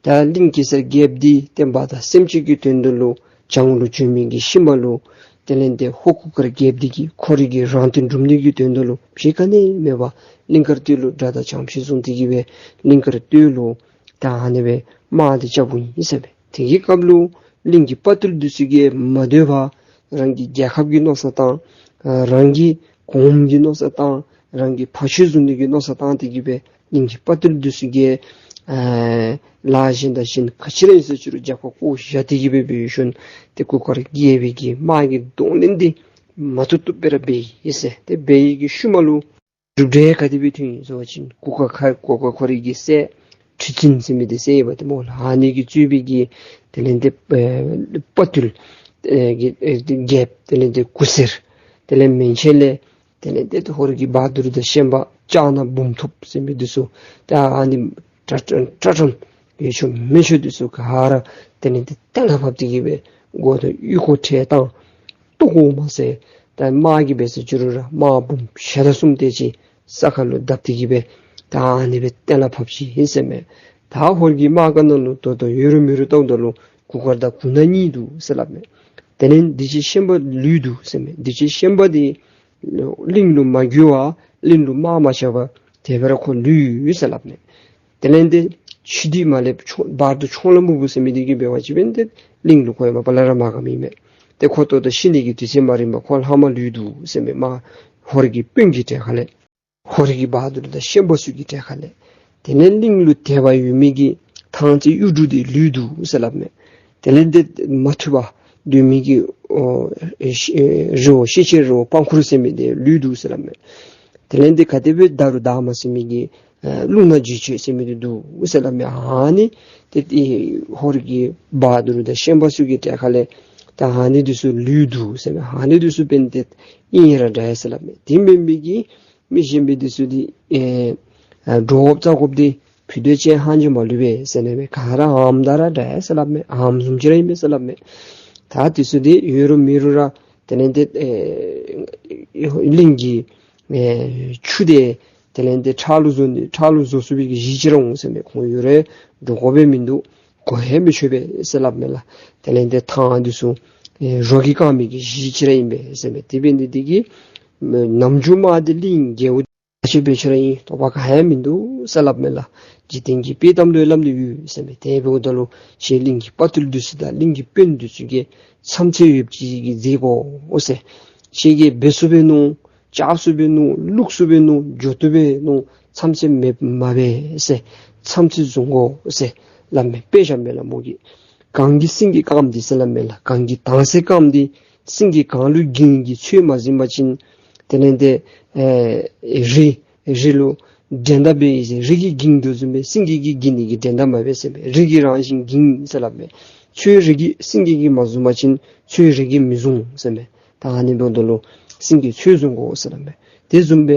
ད་གླིང་གེ་སར་རྒྱལཔོ་འདི་བསྟན་པ་དང་སེམས་ཅན་གྱི་དོན་དུ་ལུ་བྱང་ལུ་བྱོན་མི་གི་ཤུལ་མ་ལུ་དེ་ལས་ཏེ་ཧོར་གུར་དཀར་རྒྱལཔོ་འདི་གིས་ཁོ་རའི་གི་རང་དོན་སྒྲུབ་ནི་གི་དོན་དུ་ལུ་ཕྱི་ཁ་ནི་མེད་པར་གླིང་དཀར་སྟོད་ལུ་དགྲ་དང་བྱང་ཕྱོགས་བཟུང་སྟེ་གི་སྦེ་གླིང་དཀར་སྟོད་ལུ་ད་ཨ་ནི་སྦེ་དམག་འདི་རྐྱབ་པ་ཨིན་ཟེར་མས། དེ་གི་སྐབས་ལུ་གླིང་གི་དཔའ་བརྟུལ་འདི་ཚུ་གིས་མ་སྡོད་པར་རང་གི་རྒྱལ་ཁབ་ཀྱི་མནོ་བསམ་བཏང་། ཨ་རང་གི་གོངམ་གྱི་མནོ་བསམ་བཏང་། རང་གི་ཕ་ཆོས་བཟུང་ནི་གི་མནོ་བསམ་བཏང་སྟེ་གི་སྦེ་གླིང་གི་དཔའ་བརྟུལ་འདི་ཚུ་གིས་ཨ་ལཱ་གཞན་དང་གཞན་ག་ཅི་ར་ཨིན་ཟེར་ཅི་རུང་རྒྱབ་ཁར་བཀོ་བཞག་སྟེ་གི་སྦེ་འབད་ཞིནམ་ཏེ་གུར་དཀར་རྒྱལ་པོའི་གི་དམག་གི་གདོང་ལེན་འདི་མ་བཏུབ་བཏུབ་སྦེ་ར་འབད་ཡི་ཟེར། ཏེ་འབད་ཡི་གི་ཤུལ་མ་ལུ་གྲུབ་འབྲས་ག་དེ་སྦེ་ཐོན་ཡི་ཟེར་བ་ཅིན་གུར་དཀར་ཁ་གུར་དཀར་ཁོ་རའི་གི་སྲས་ཁྲི་བཙུན་ཟེར་མི་འདི་སྲས་ཡོདཔ་འདི་སྨོ་ལགས། ཨ་ནི་གིས་གཙོས་པའི་གི་དེ་ལས་ཏེ་ཨེ་དཔའ་བརྟུལ་ཨེ་གི་ཨེ་རྒྱལཔོ་དེ་ལས་ཏེ་གུར་སེར་དེ་ལས་མན་ཆད་ལས་དེ་ལས་ཏེ་ཧོར་གྱི་བ་དུར་དང་ཤན་པ་ལྕགས་ནག་འབུམ་ཐུབ་ཟེར་མི་འདི་ཚུ་ད་ཨ་ནི་ཀྲ་ཀྲ་ཀྲ་ཀྲམ་ཡོད་ཆོག་མེད་ཆོག་འདི་ཚུ་ག་ར་དེ་ལས་ཏེ་གཏན་ལ་ཕབ་སྟེ་གི་སྦེ་མགུ་དང་ཡུ་གུ་ཁྲལ་བཏང་། བཏུབ་དགོ་མ་ཟེར། ད་དམག་གིས་འབད་ཟེར་ཅི་རུང་ར་དམག་འབུམ་ཞེ་དང་གསུམ་དེ་ཅིག་ས་ཁ་ལུ་བརྡབ་སྟེ་གི་སྦེ་ད་ཨ་ནི་སྦེ་གཏན་ལ་ཕབ་ཅི་ཨིན་ཟེར་མས། ད་ཧོར་གྱི་དམག་སྒར་ནང་ལུ་ད་ལྟོ་ཡོད་རུང་མེད་རུང་ལྟཝ་ད་ལུ་གུར་དཀར་དང་གུར་ནག་གཉིས་འདུག་ཟེར་སླབ་མས། དེ་ལས་འདི་ཅིག་ཤན་པ་ལུས་འདུག་ཟེར་མས། འདི་ཅིག་ཤན་པ་འདི་གླིང་ལུ་མ་རྒོལ་བར་གླིང་ལུ་དམག་མ་རྐྱབ་པར་དེ་སྦེ་ར་ཁོ་ལུས་ཡོད་ཟེར་སླབ་མས། དེ་ལས་ཏེ་ཕྱི་དུས་མ་སླེབས་ཆོ་བར་དུ་ཆོང་ལ་སྨུག་པོ་ཟེར་མི་འདི་གིས་འབད་བ་ཅིན་འབདན་ཏེ་གླིང་ལུ་ཁོ་ཡང་མ་པ་ལས་ར་མ་རྐྱབ་མི་མས། ཏེ་ཁོ་ད་ལྟོ་ཤི་ནི་གི་དུས་ཚོད་མ་རན་པར་ཁོ་ལྷག་མ་ལུས་འདུག་ཟེར་མས། མ་ཧོར་གྱི་དཔོན་གྱི་གྲལ་ཁ་ལས་ཧོར་གྱི་བ་དུར་དང་ཤན་པ་ཚུ་གི་གྲལ་ཁ་ལས། དེ་ལས་གླིང་ལུ་དད་པ་ཡོད་མི་གི་ཐང་རྩེ་གཡུ་འབྲུག་འདི་ལུས་འདུག་ཟེར་སླབ་མས། དེ་ལས་ཏེ་མ་ཐུབ་པར་སྡོད་མི་གི་ཨོ་ཨེ་ཤི་ཨེ་རི་བོ་ཤེད་ཆེན་རི་བོ་པང་ཁུར་ཟེར་མི་འདི་ལུས་འདུག་ཟེར་སླབ་མས། དེ་ལས་ཏེ་ག་དེ་སྦེ་ད་རུང་དར་མ་ཟེར་མི་གི་ཨེ་རླུང་ནག་འཇིགས་བྱེད་ཟེར་མི་འདི་འདུག་ཟེར་སླབ་མས། ཨ་ནི་ཏེ་ཏེ་ཧོར་གྱི་བ་དུར་དང་ཤན་པ་ཚུ་གི་གྲལ་ཁ་ལས་ད་ཨ་ནི་འདི་ཚུ་ལུས་འདུག་ཟེར་མས། ཨ་ནི་འདི་ཚུ་འབདན་ཏེ་ཨིན་ར་འདྲ་ཟེར་སླབ་མས། དེ་འབད་མི་གི་མི་གཞན་པའི་འདི་ཚུ་འདི་ཨེ་ཨ་འདྲོག་རྩ་དགོཔ་འདི་ཕུད་རྡོག་ཅིག་ཧང་ཅིག་མ་ལུས་པས་ཟེར་ནི་མས། ག་ར་ཧམ་ད་ར་འདྲ་ཟེར་སླབ་མས། ཧམ་བཟུམ་ཅིག་ར་ཨིན་མས་ཟེར་སླབ་མས། ད་འདི་ཚུ་འདི་ཡོད་རུང་མེད་རུང་ར་དེ་ལས་ཏེ་ཨེ་གླིང་གི་ཨེ་ཆུ་འདི་ དེ་ལས་ཏེ་ཁྲག་ལུ་བཟོ་ནི་ཁྲག་ལུ་བཟོ་ཚུགས་པའི་གི་གཞི་ཅིག་ར་འོང་ཟེར་མས། ཁོང་ཡུལ་ར་འགྲོ་དགོ་པའི་མིན་འདུག། གོ་ཡང་མི་ཆོད་པས་ཟེར་སླབ་མས་ལགས། དེ་ལས་ཏེ་ཐང་འདི་ཚུ་ཨེ་རོ་གིས་བཀང་མི་གི་གཞི་ཅིག་ར་ཨིན་པས་ཟེར་མས། དེ་འབད་ནི་འདི་གིས་ནམ་རྒྱུན་དམག་འདི་གླིང་རྒྱལ་པོ་ཆེ་འབད་ཆེ་ར་ཨིན། དོགས་པ་ག་ཡང་མིན་འདུག་ཟེར་སླབ་མས་ལགས། འཇིག་རྟེན་གྱི་དཔྱེ་གཏམ་ལུ་སླབ་ནི་ཡོད་ཟེར་མས། དེ་འབདཝ་ད་ལུ་ཁྱེད་གླིང་གི་དཔའ་རྟུལ་འདི་ཚུ་དང་གླིང་གི་དཔོན་འདི་ཚུ་གིས་མཚམས་ཚོད་ཡོདཔ་ཅིག་གིས་མཛད་དགོ་ཟེར། ཁྱེད་ཀྱིས་འབད་ཚུགས་པས་མནོ། རྐྱབ་ཚུགས་པས་མནོ། བླུག་ཚུགས་པས་མནོ། འགྱོ་བཏུབ་པས་མནོ། མཚམས་ཚོད་མེདཔ་མ་འབད་ཟེར། མཚམས་ཚོད་བཟུང་དགོ་ཟེར་སླབ་མས། དཔེ་བཞག་མས་ལགས་མོ་གིས། གངས་ཀྱིས་སེང་གེ་བཀངམ་འདི་ཟེར་སླབ་མས་ལགས། གངས་ཀྱིས་དྭངས་གསལ་བཀངམ་འདི་སེང་གེ་གངས་ལུ་འགྱིང་གི་ཚོད་མ་ཟིན་པ་ཅིན་དེ་ལས་ཏེ་ཨེ་རི་རི་ལུ་འགྲན་ཟླ་འབད་ཡི་ཟེར། རི་གིས་འགྱིང་དོ་བཟུམ་སྦེ་སེང་གེ་གིས་འགྱིང་ནི་གི་འགྲན་ཟླ་མ་འབད་ཟེར་མས། རི་གིས་རང་བཞིན་འགྱིང་ཟེར་སླབ་མས། ཚོད་རི་གིས་སེང་གེ་གིས་མ་བཟུང་པ་ཅིན་ཚོད་རི་གིས་མི་བཟུང་ཟེར་མས། ད་ཨ་ནི་འབདཝ་ད་ལུ་སེང་གེ་ཚོད་བཟུང་དགོ་ཟེར་སླབ་མས། དེ་བཟུམ་སྦེ་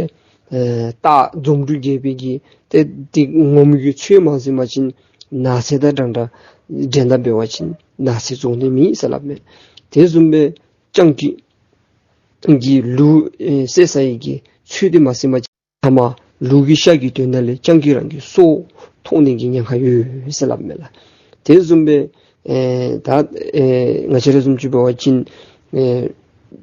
ཨེ་སྟག་འཛོམས་དྲུག་རྒྱལ་པོའི་གི་ཏེ་ཏེ་ངོམ་གི་ཚོད་མ་ཟིན་པ་ཅིན་ནགས་ཚལ་དང་འདྲན་འདྲ་འགྲན་ཟླ་འབད་བ་ཅིན་ནགས་ཚལ་རྫོགས་ནི་མེད་ཟེར་སླབ་མས། དེ་བཟུམ་སྦེ་སྤྱང་ཀི་གི་ལུག་ཨེ་བསད་ས་ཡི་གི་ཚོད་འདི་མ་ཟིན་པ་ཅིན་ཐ་མ་ལུག་གི་ཤ་གི་དོན་དག་ལས་སྤྱང་ཀི་རང་གི་སྲོག་ཐོགས་ནི་གི་ཉེན་ཁ་ཡོད་ཟེར་སླབ་མས་ལགས། དེ་བཟུམ་སྦེ་ཨེ་ད་ཨེ་ང་བཅས་ར་བཟུམ་ཅིག་འབད་བ་ཅིན་ཨེ་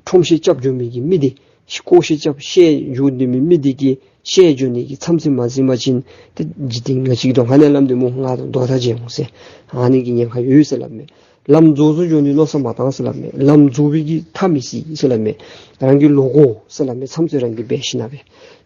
ཁྲོམ་བཤལ་རྐྱབ་འགྱོ་མི་གི་མི་འདི་ལྐོག་བཤལ་རྐྱབ་བཤལ་འགྱོ་ནི་མི་མི་འདི་གིས་བཤལ་འགྱོ་ནི་གི་མཚམས་ཚོད་མ་ཟིན་པ་ཅིན་ཏེ་འཇིག་རྟེན་ང་བཅས་ཀྱི་གདོང་ཁ་ནང་སླབ་སྟེ་མོ་ང་དང་རྡོག་ཐག་བཅད་འོང་ཟེར། ཨ་ནི་གི་ཉེན་ཁ་ཡོད་ཟེར་སླབ་མས། ལམ་རྫོགས་སུ་འགྱོ་ནི་མནོ་བསམ་མ་བཏང་ཟེར་སླབ་མས། ལམ་རྫོགས་པའི་གི་མཐའ་མི་སྲིད་ཟེར་སླབ་མས། རང་གི་ལོག་དགོ་ཟེར་སླབ་མས། མཚམས་ཚོད་རང་གིས་འབད་ཞིན་ན་སྦེ།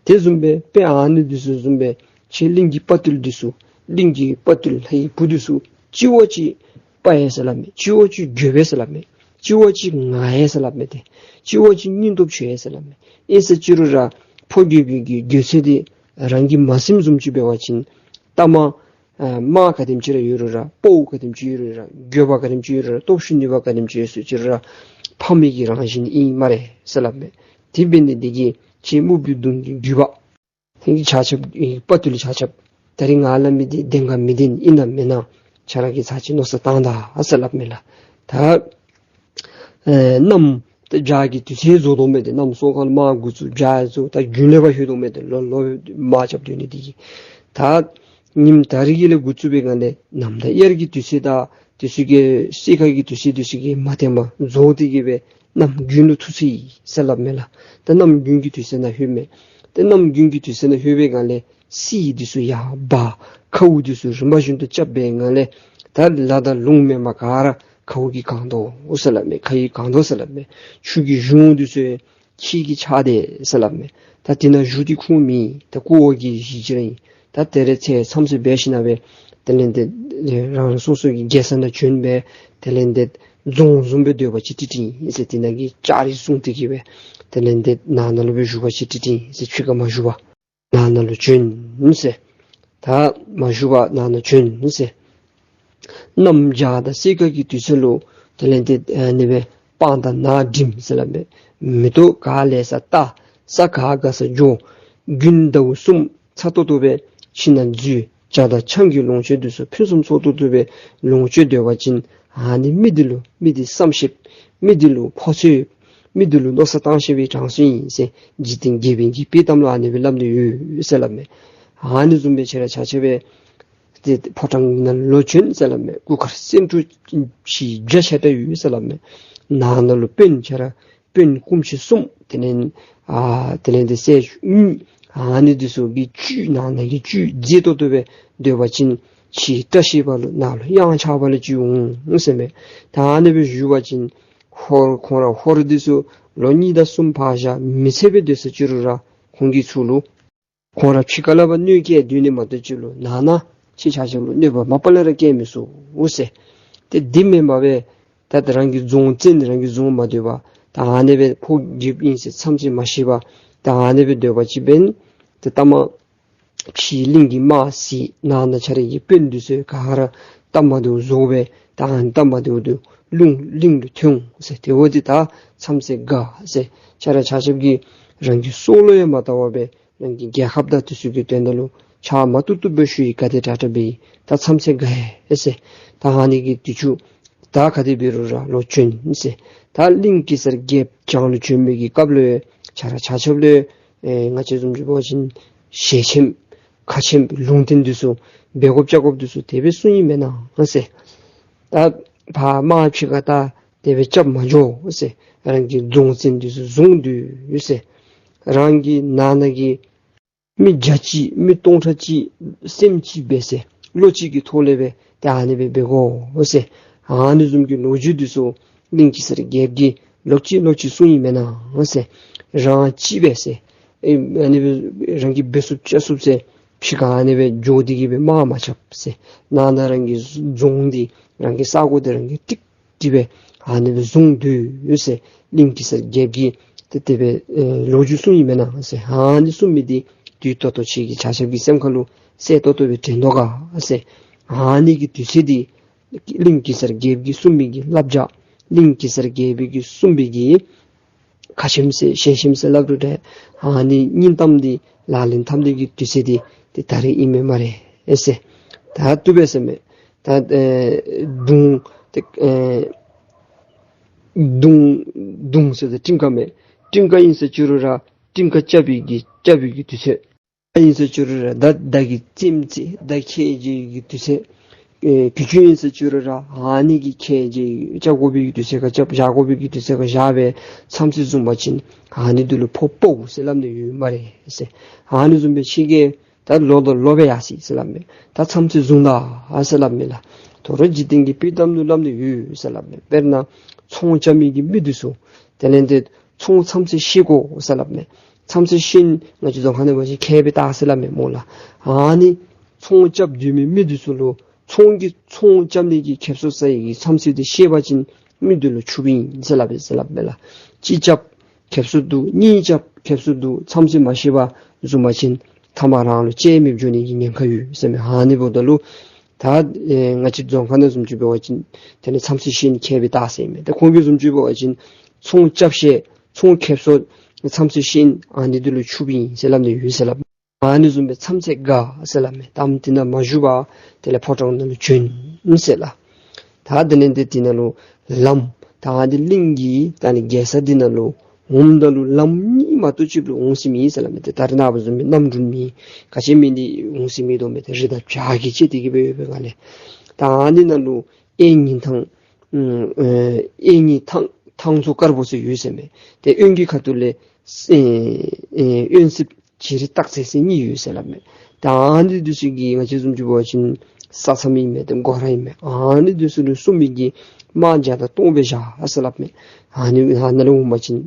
དེ་བཟུམ་སྦེ་དཔེ་ཨ་ནི་འདི་ཚུ་བཟུམ་སྦེ་ཁྱེད་གླིང་གི་དཔའ་རྟུལ་འདི་ཚུ་གླིང་གི་དཔའ་རྟུལ་ལྷའི་བུ་འདི་ཚུ་གཅིག་བ་གཅིག་དཔའ་ཡི་ཟེར་སླབ་མས། གཅིག་བ་གཅིག་འགྱོད་པས་ཟེར་སླབ་མས། གཅིག་བ་གཅིག་ངར་ཡི་ཟེར་སླབ་མས། ཏེ་གཅིག་བ་གཅིག་སྙིང་སྟོབས་ཆུང་ཡི་ཟེར་སླབ་མས། ཨིན་ཟེར་ཅི་རུང་ར་ཕོ་རྒྱུད་པའི་གི་རྒྱུད་ཚོད་འདི་རང་གིས་མ་ཟིནམ་བཟུམ་ཅིག་འབད་བ་ཅིན་ལྟ་མ་ཨ་དམག་ག་དེམ་ཅིག་ར་ཡོད་རུང་ར་དཔའ་བོ་ག་དེམ་ཅིག་ཡོད་རུང་ར་འགྱོད་པ་ག་དེམ་ཅིག་ཡོད་རུང་ར་སྟོབས་ཤུགས་ནུས་པ་ག་དེམ་ཅིག་ཡོད་ཟེར་ཅི་རུང་ར་ཕ་མའི་གི་རང་བཞིན་ཨིན་སྨ་རེ་ཟེར་སླབ་མས། དེ་འབད་ནི་འདི་གིས་ཁྱེད་སྨུག་པོའི་གདོང་གི་རྒྱུད་པ་ཁྱེད་ཀྱི་ཆ་ཁྱབ་ཨེ་དཔའ་རྟུལ་ཆ་ཁྱབ་ད་རིས་ང་སླབ་མི་འདི་བདེན་ག་མི་བདེན་ཨིན་ན་མེན་ན་ཁྱེད་ར་གིས་ཚར་གཅིག་མནོ་བསམ་བཏང་ད་ཟེར་སླབ་མས་ལགས། ད་ཨེ་གནམ་ཏེ་བྱཱར་གྱི་དུས་ཚོད་རྫོགས་དོ་མས། ཏེ་གནམ་སོ་ཁ་ལུ་དམག་འགོ་བཙུགས་བྱཱར་རྫོགས། ད་དགུན་ལས་ཕར་ལྷོད་དོ་མས། ཏེ་ལོ་ལོ་དམག་རྐྱབ་སྡོད་ནི་འདི་གིས་ད་ཉིམ་ད་རིས་ཀྱི་ལས་འགོ་བཙུགས་པའི་སྒང་ལས་གནམ་དང་དབྱར་གྱི་དུས་ཚོད་དང་དུས་ཚོད་ཀྱི་སེར་ཁ་གི་དུས་ཚོད་འདི་ཚུ་གིས་མ་བསྟུན་པར་རྫོགས་ཏེ་གི་སྦེ་གནམ་དགུན་ལུ་ཐུག་ཚར་ཡི་ཟེར་སླབ་མས་ལགས། ད་གནམ་དགུན་གྱི་དུས་ཚོད་ནང་ལྷོད་མས། ད་གནམ་དགུན་གྱི་དུས་ཚོད་ནང་ལྷོད་པའི་སྒང་ལས་བསིལ་འདི་ཚུ་ཡར་འབར། ཁཝ་འདི་ཚུ་རིམ་པ་བཞིན་དུ་རྐྱབ་པའི་སྒང་ལས་ད་ལ་དང་ལུང་མེན་པར་ག་ར་ཁཝ་གིས་གང་དོ་ཟེར་སླབ་མས། ཁ་ཡིས་གང་དོ་ཟེར་སླབ་མས། ཆུ་གི་གཞུང་འདི་ཚུ་ཁྱེགས་ཀྱིས་ཆགས་ཏེ་ཟེར་སླབ་མས། ད་དེ་ནང་བཞུགས་ཏེ་ཁུངས་མེད། ད་ཁོ་བོ་གི་གཞི་ཅིག་ར་ཨིན། ད་དེ་རེ་ཚེ་མཚམས་ཚོད་འབད་ཞིན་ན་སྦེ་དེ་ལས་ཏེ་རང་རང་སོ་སོ་གི་རྒྱལ་ས་ནང་བྱོན་སྦེ་དེ་ལས་ཏེ་རྫོང་བཟུམ་སྦེ་སྡོད་པ་ཅིན་ཏིག་ཏིག་ཨིན་ཟེར། དེ་ནང་གི་ལྕགས་རི་བཟུང་སྟེ་གི་སྦེ་དེ་ལས་ཏེ་ནང་ན་ལུ་སྦེ་བཞུགས་པ་ཅིན་ཏིག་ཏིག་ཨིན་ཟེར། ཕྱི་ཁར་མ་བཞུགས་པར་ནང་ན་ལུ་བྱོན་ཟེར། ད་མ་བཞུགས་པར་ནང་ན་བྱོན་ཟེར། གནམ་བྱཱར་དང་སེར་ཁ་གི་དུས་ཚོད་ལུ་དེ་ལས་ཏེ་ཨ་ནི་སྦེ་སྤང་དང་ནགས་འགྲིམ་ཟེར་སླབ་མས། མེ་ཏོག་ག་ལས་ས་བལྟ། ས་ག་དགའ་ས་འགྱོ། དགུན་ཟླཝ་གསུམ་ཚ་ཏོག་ཏོ་སྦེ་ཁྱིམ་ནང་འཛུལ། བྱ་དང་ཆང་གི་ལོངས་སྤྱོད་འདི་ཚུ་ཕུན་སུམ་ཚོགས་ཏོག་ཏོ་སྦེ་ལོངས་སྤྱོད་སྡོད་པ་ཅིན་ཨ་ནི་མི་འདི་ལུ་མི་འདི་བསམ་ཤེས། མི་འདི་ལུ་ཕོ་ཚོད། མི་འདི་ལུ་མནོ་བསམ་བཏང་ཤེས་པའི་གྲངས་སུ་ཨིན་ཟེར། འཇིག་རྟེན་རྒྱལ་པོའི་གི་དཔྱེ་གཏམ་ལུ་ཨ་ནི་སྦེ་སླབ་ནི་ཡོད་ཟེར་སླབ་མས། ཨ་ནི་བཟུམ་སྦེ་ཁྱེད་ར་ཆ་ཁྱབ་སྦེ་ཏེ་ཕོ་བྲང་ནང་ལོག་བྱོན་ཟེར་སླབ་མས། གུར་དཀར་སེང་འབྲུག་ཕྱེད་བརྒྱ་ཆ་ཏ་ཡོད་ཟེར་སླབ་མས། ནང་ན་ལུ་དཔོན་ཁྱེད་ར་དཔོན་སྐུ་མཆེད་གསུམ་དེ་ལས་ཨ་དེ་ལས་ཏེ་སྲས་གཉིས་ཨ་ནི་འདི་ཚུ་གི་བཅུད་ནང་ན་གི་བཅུད་མཛེས་ཏོག་ཏོ་སྦེ་སྡོད་པ་ཅིན་ཕྱི་བཀྲ་ཤིས་པ་ལུ་ནང་ལུ་གཡང་ཆགས་པ་ལུ་ཅིག་འོང་ཟེར་མས། ད་ཨ་ནི་སྦེ་བཞུགས་པ་ཅིན་ཧོར་ཁོང་ར་ཧོར་འདི་ཚུ་ལོ་གཉིས་དང་གསུམ་ཕར་བཞག་མི་ཚེ་སྦེ་སྡོད་ས་ཅི་རུང་ར་ཁོང་གི་ཚུ་ལུ་ཁོང་ར་ཕྱི་ཁ་ལས་ཕར་གནོད་སྐྱེལ་སྡོད་ནི་མ་གཏོགས་ཅིག་ལུ་ནང་ན་ཁྱེད་ཆ་ཁྱབ་ལུ་གནོད་པ་མ་པ་ལས་ར་བཀལ་མི་ཚུགས་ཟེར། ཏེ་འདི་མེན་པར་སྦེ་ད་ད་རང་གི་རྫོང་བཙན་རང་གི་རྫོང་མ་སྡོད་པར་ད་ཨ་ནི་སྦེ་ཕོ་རྒྱུད་ཨིན་ཟེར་མཚམས་ཅིག་མ་ཤེས་པར་ད་ཨ་ནི་སྦེ་སྡོད་པ་ཅིན་འབདན་ཏེ་ལྟ་མ་ཕྱི་གླིང་གི་དམག་བསད། ནང་ན་ཁྱེད་ར་གི་དཔོན་འདི་ཚུ་ག་ར་སྟབས་མ་བདེཝ་བཟོ་སྦེ་ད་ཨ་ནི་སྟབས་མ་བདེཝ་འདི་རླུང་གླིང་ལུ་ཐོན་འོང་ཟེར། དེ་འབདཝ་ད་ད་མཚམས་ཚོད་དགའ་ཟེར། ཁྱེད་ར་ཆ་ཁྱབ་ཀྱིས་རང་གི་སྲོག་ལུ་ཡང་མ་བལྟ་བར་སྦེ་རང་གི་རྒྱལ་ཁབ་དང་དེ་ཚུ་གི་དོན་དག་ལུ་ཕྱག་མ་བཏུབ་བཏུབ་སྦེ་ཞུ་ཡི། ག་དེ་དྲག་དྲག་འབད་ཡི། ད་མཚམས་ཚོད་དགའ་ཡི་ཟེར། ད་ཨ་ནི་གི་དུས་ཚོད་ད་ག་དེ་འབད་རུང་ར་ལོག་བྱོན་ཟེར། ད་གླིང་གེ་སར་རྒྱལཔོ་བྱང་ལུ་བྱོན་མི་གི་སྐབས་ལུ་ཁྱེད་ར་ཆ་ཁྱབ་ལུ་ཨེ་ང་བཅས་བཟུམ་ཅིག་འབད་བ་ཅིན་ ཞལ་ཆེམས་ཁ་ཆེམས་ལུང་བསྟན་འདི་ཚུ་འབད་དགོཔ་བཅའ་དགོཔ་འདི་ཚུ་དེ་སྦེ་གསུངས་ཡི་མེན་ན་ཟེར། ད་ཕར་དམག་ཕྱི་ཁར་ད་དེ་སྦེ་རྐྱབ་མ་འགྱོ་ཟེར། རང་གི་རྫོང་བཙན་འདི་ཚུ་བཟུང་སྡོད་ཡོད་ཟེར། རང་གི་ནང་ན་གི་མི་བརྒྱ་གཅིག་མི་སྟོང་ཕྲག་གཅིག་སེམས་གཅིག་སྦེ་ཟེར། བློ་གཅིག་གི་ཐོག་ལས་སྦེ་ཏེ་ཨ་ནི་སྦེ་འབད་དགོ་ཟེར། ཨ་ནི་བཟུམ་གྱི་ལོ་རྒྱུས་འདི་ཚུ་གླིང་གེ་སར་རྒྱལཔོ་གིས་ལོག་ཅི་ལོག་ཅི་གསུངས་ཡི་མེན་ན་ཟེར། རང་གཅིག་སྦེ་ཟེར། ཨེ་ཨ་ནི་སྦེ་རང་གིས་འབད་ཚུགསཔ་བཅའ་ཚུགསཔ་ཟེར། ཕྱི་ཁར་ཨ་ནི་སྦེ་འགྱོ་སྟེ་གི་སྦེ་དམག་མ་རྐྱབ་ཟེར། ནང་ན་རང་གི་རྫོང་འདི་རང་གི་ས་གོ་འདི་རང་གིས་ཀྲིག་ཀྲི་སྦེ་ཨ་ནི་སྦེ་བཟུང་སྡོད་ཡོད་ཟེར། གླིང་གེ་སར་རྒྱལཔོ་གིས་ཏེ་དེ་སྦེ་ཨེ་ལོ་རྒྱུས་གསུངས་ཡི་མེན་ན་ཟེར། ཨ་ནི་གསུངས་མི་འདི་དུས་ཏོག་ཏོ་ཁྱེད་ཀྱི་ཆ་ཁྱབ་ཀྱི་སེམས་ཁ་ལུ་གསལ་ཏོག་ཏོ་སྦེ་དྲན་དོ་ག་ཟེར། ཨ་ནི་གི་དུས་ཚོད་འདི་གླིང་གེ་སར་རྒྱལཔོ་གིས་གསུངས་མི་གི་བསླབ་བྱ་གླིང་གེ་སར་རྒྱལཔོ་གིས་གསུངས་མི་གི་ཁ་ཆེམས་ཟེར་ཞལ་ཆེམས་ཟེར་སླབ་རུང་འདྲ། ཨ་ནི་སྙིང་གཏམ་འདི་ལག་ལེན་འཐབ་ནི་གི་དུས་ཚོད་འདི་ཏེ་ད་རེས་ཨིན་མས་སྨ་རེ་ཟེར། ད་བཏུབ་པས་ཟེར་མས། ད་ཨེ་མདུང་ཏེ་ཨེ་མདུང་མདུང་ཟེར་ཏེ་སྤྲིན་དཀར་མས། སྤྲིན་དཀར་ཨིན་ཟེར་ཅི་རུང་ར་སྤྲིན་དཀར་རྐྱབ་པའི་གི་རྐྱབ་པའི་གི་དུས་ཚོད། ཨིན་ཟེར་ཅི་རུང་ར་མདའ་མདའ་གི་རྩེདམོ་རྩེ་མདའ་ཁྱེར་འགྱོ་བའི་གི་དུས་ཚོད། ཨེ་གྱི་ཅུང་ཨིན་ཟེར་ཅི་རུང་ར་ཨ་ནི་གི་ཁྱེར་འགྱོ་རྐྱབ་དགོ་པའི་གི་དུས་ཚོད་ཁར་རྐྱབ་བཞག་དགོ་པའི་གི་དུས་ཚོད་ཁར་བཞག་སྦེ་མཚམས་ཚོད་བཟུང་པ་ཅིན་ཨ་ནི་འདི་ལུ་ཕོ་སྤོ་ཟེར་སླབ་ནི་ཡོད་སྨ་རེ་ཟེར། ཨ་ནི་བཟུམ་སྦེ་ཁྱེད་ཀྱིས་ད་ལོག་ལོག་ལོག་སྦེ་ཡར་སོང་ཟེར་སླབ་མས། ད་མཚམས་ཚོད་བཟུང་ད་ཟེར་སླབ་མས་ལགས། དོ་རུང་འཇིག་རྟེན་གྱི་དཔྱེ་གཏམ་ལུ་སླབ་ནི་ཡོད་ཟེར་སླབ་མས། དཔེར་ན་ཚོང་རྐྱབ་མི་གི་མི་འདི་ཚུ་དེ་ལས་ཏེ་ཚོང་མཚམས་ཚོད་ཤེས་དགོ་ཟེར་སླབ་མས། མཚམས་ཚོད་ཤེས་ན་ང་བཅས་རྫོང་ཁ་ནང་འབད་བ་ཅིན་ཁེ་སྦེ་བཏགས་ཟེར་སླབ་མས་སྨོ་ལགས། ཨ་ནི་ཚོང་རྐྱབ་སྡོད་མི་མི་འདི་ཚུ་ལུ་ཚོང་གི་ཚོང་རྐྱབ་ནི་གི་ཁེབ་སང་ས་ཡི་གི་མཚམས་ཚོད་འདི་ཤེས་པ་ཅིན་མི་འདི་ལུ་ཕྱུགཔོ་ཨིན་ཟེར་སླབ་མས་ཟེར་སླབ་མས་ལགས། གཅིག་རྐྱབ་ཁེབ་སང་འདུག། གཉིས་རྐྱབ་ཁེབ་སང་འདུག། མཚམས་ཚོད་མ་ཤེས་པར་བཟུང་པ་ཅིན་མཐའ་མ་རང་ལུ་ལྕེ་མེདཔ་འགྱོ་ནི་གི་ཉེན་ཁ་ཡོད་ཟེར་མས། ཨ་ནི་འབདཝ་ད་ལུ་ད་ཨེ་ང་བཅས་རྫོང་ཁ་ནང་བཟུམ་ཅིག་འབད་བ་ཅིན་དེ་ལས་མཚམས་ཚོད་ཤེས་ནི་ཁེ་སྦེ་བཏགས་ཟེར་མས། ད་ཁོང་གིས་བཟུམ་ཅིག་འབད་བ་ཅིན་ཚོང་རྐྱབ་ཤེས་ཚོང་ཁེབ་སང་མཚམས་ཚོད་ཤེས་ཨ་ནི་འདི་ལུ་ཕྱུགཔོ་ཨིན་ཟེར་སླབ་ནི་ཡོད་ཟེར་སླབ་མས། ཨ་ནི་བཟུམ་སྦེ་མཚམས་ཚོད་དགའ་ཟེར་སླབ་མས། དམ་དེ་ནང་མ་བཞུགས་པར་དེ་ལས་ཕོ་བྲང་ནང་ལུ་བྱོན་ཟེར་ལགས། ད་དེ་ལས་ཏེ་དེ་ནང་ལུ་ལམ་ད་ཨ་ནི་གླིང་གི་ད་ཨ་ནི་རྒྱལ་ས་འདི་ནང་ལུ་འོངམ་ད་ལུ་ལམ་གཉིས་མ་གཏོགས་ཅིག་ལུ་འོང་ས་མེད་ཟེར་སླབ་མས། ཏེ་ད་རེས་ནངས་པ་བཟུམ་སྦེ་གནམ་གྲུ་མེད་ག་ཅི་མེད་ནི་འོང་ས་མེད་དོ་མས། ཏེ་རི་དང་བྱག་གིས་བཅད་དེ་གི་སྦེ་ཡོད་པའི་སྒང་ལས་ད་ཨ་ནི་ནང་ལུ་གཡས་གཉིས་ཐང་ཨེ་གཡས་གཉིས་ཐང་ཐང་ཚོ་དཀར་པོ་ཟེར་ཡོད་ཟེར་མས། ཏེ་གཡོན་གྱི་ཁ་ཐུག་ལས་ཨེ་ཨེ་གཡོན་གསེབ་བྱེ་རི་སྟག་རྩེ་ཟེར་གཉིས་ཡོད་ཟེར་སླབ་མས། ད་ཨ་ནི་འདི་ཚུ་གི་ང་བཅས་བཟུམ་ཅིག་འབད་བ་ཅིན་ས་མཚམས་ཨིན་མས། ཏེ་སྒོ་ར་ཨིན་མས། ཨ་ནི་འདི་ཚུ་ལུ་སྲུང་མི་གི་དམག་བརྒྱ་དང་སྟོང་སྦེ་བཞག་ཟེར་སླབ་མས། ཨ་ནི་ཨ་ནཱ་ལུ་འོང་པ་ཅིན་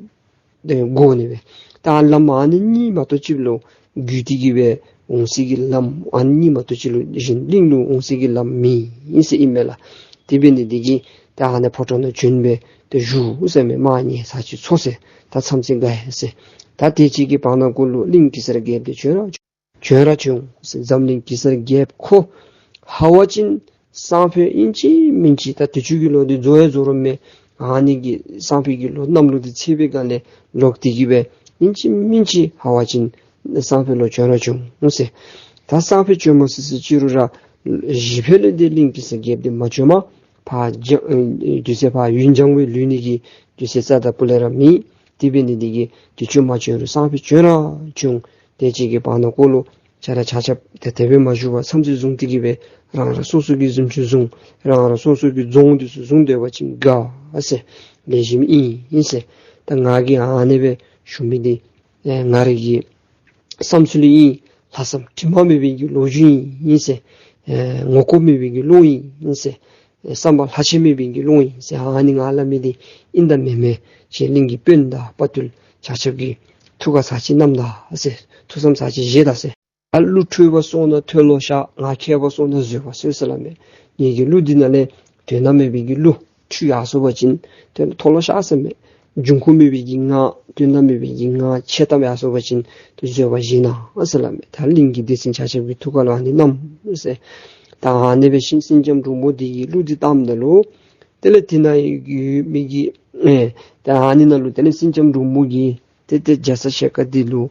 ཏེ་དགོ་ནི་སྦེ། ད་ལམ་ཨ་ནི་གཉིས་མ་གཏོགས་ཅིག་ལུ་བརྒྱུད་དེ་གི་སྦེ་འོང་ས་གི་ལམ་ཨ་ནི་གཉིས་མ་གཏོགས་ཅིག་ལུ་གཞན་གླིང་ལུ་འོང་ས་གི་ལམ་མེད་ཟེར་ཨིན་མས་ལགས། དེ་འབད་ནི་འདི་གིས་ད་ཨ་ནི་ཕོ་བྲང་ནང་བྱོན་སྦེ་ཏེ་བཞུགས་ཟེར་མས། དམག་ཉལ་ས་ཅིག་འཚོལ་ཟེར། ད་མཚམས་ཚོད་དགའ་ཡི་ཟེར། ད་དེ་ཅིག་གི་བར་ན་གུ་ལུ་གླིང་གེ་སར་རྒྱལཔོ་འདི་བྱོན་ར་བྱོན་ར་བྱོན་ཟེར། འཛམ་གླིང་གེ་སར་རྒྱལཔོ་ཁོ་ཧ་བ་ཅིན་སང་ཕོད་ཨིན་ཅི་མིན་ཅི་ད་དུས་ཅི་གི་ལོ་འདི་རྫོགས་ཡང་རྫོགས་རུང་མེད། ཨ་ནི་གི་སང་ཕོད་ཀྱི་ལོ་གནམ་ལོ་འདི་ཚེས་པའི་སྒང་ལས་ལོག་སྟེ་གི་སྦེ་ཨིན་ཅི་མིན་ཅི་ཧ་བ་ཅིན་སང་ཕོད་ལོག་བྱོན་ར་བྱོན་འོང་ཟེར། ད་སང་ཕོད་བྱོན་མ་ཚུགས་ཟེར་ཅི་རུང་ར་གཞན་ཕོད་ལས་འདི་གླིང་གེ་སར་རྒྱལཔོ་འདི་མ་བྱོནམ་ཕར་འགྱང་ཨེ་དུས་ཚོད་ཕར་ཡུན་འགྱངས་སྦེ་ལུས་ནི་གི་དུས་ཚོད་རྩ་དང་སྤུ་ལས་ར་མེད། དེ་འབད་ནི་འདི་གིས་དུས་ཅི་མ་བྱོན་རུང་སང་ཕོད་བྱོན་ར་བྱོན། དེ་ཅིག་གི་བར་ན་གུ་ལུ་ཆ་ར་ཆ་ཁྱབ་ཏེ་དེ་སྦེ་མ་བཞུགས་པར་མཚམས་ཚོད་བཟུང་སྟེ་གི་སྦེ་རང་རང་སོ་སོ་གི་གཟིམ་ཅུང་བཟུང་རང་རང་སོ་སོ་གི་རྫོང་འདི་ཚུ་བཟུང་སྡོད་པ་ཅིན་དགའ་ཟེར། ལེགས་ཤོམ་ཨིན་ཨིན་ཟེར། ད་ང་གིས་ཨ་ནི་སྦེ་ཞུ་མི་འདི་ཨེ་ང་རའི་གི་བསམ་ཚུལ་ཨིན། ལྷག་བསམ་དྲི་མ་མེད་པའི་གི་ལོ་རྒྱུས་ཨིན་ཟེར། ཨེ་ངོ་ལྐོག་མེད་པའི་གི་བློ་ཨིན་ཟེར། ཨེ་བསམ་པ་ལྷག་ཆད་མེད་པའི་གི་བློ་ཨིན་ཟེར། ཨ་ནི་ང་སླབ་མི་འདི་ཨིན་དང་མེན་མེན་ཁྱེད་གླིང་གི་དཔོན་དང་དཔའ་རྟུལ་ཆ་ཁྱབ་ཀྱིས་ཐུགས་ཁར་ཚར་གཅིག་བསྣམས་ད་ཟེར། ཐུགས་བསམ་ཚར་གཅིག་བཞེས་ད་ཟེར། ཨ་གླུ་འཁྲོལ་བ་སོང་ན་མཐོལ་ལོ་བཤགས། ངག་འཁྱལ་བ་སོང་ན་བཟོད་པ་གསོལ་ཟེར་སླབ་མས། ངེ་གི་གླུ་འདི་ནང་ལས་དོན་དག་མེད་པའི་གི་གླུ་འཁྲུལ་ཡར་སོང་པ་ཅིན་དོན་མཐོལ་ལོ་བཤགས་ཟེར་མས། འབྱུང་ཁུངས་མེད་པའི་གི་ངག་དོན་དག་མེད་པའི་གི་ངག་འཁྱལ་གཏམ་ཡར་སོང་པ་ཅིན་ཏེ་བཟོད་པ་བཞེས་གནང་ཟེར་སླབ་མས། ད་གླིང་གི་སྡེ་ཚན་ཆ་ཁྱབ་ཀྱི་ཐུགས་ཁ་ལུ་ཨ་ནི་བསྣམས་ཟེར། ད་ཨ་ནི་སྦེ་ཤིང་སེང་ལྕམ་འབྲུག་མོ་འདི་གིས་གླུ་འདི་བཏངམ་ད་ལུ་དེ་ལས་དེ་ནང་ཡོད་མི་གི་ཨེ་ད་ཨ་ནི་ནང་ལུ་དེ་ལས་སེང་ལྕམ་འབྲུག་མོ་གིས་ཏེ་ཏེ་རྒྱ་ཚ་ཞལ་དཀར་འདི་ལུ་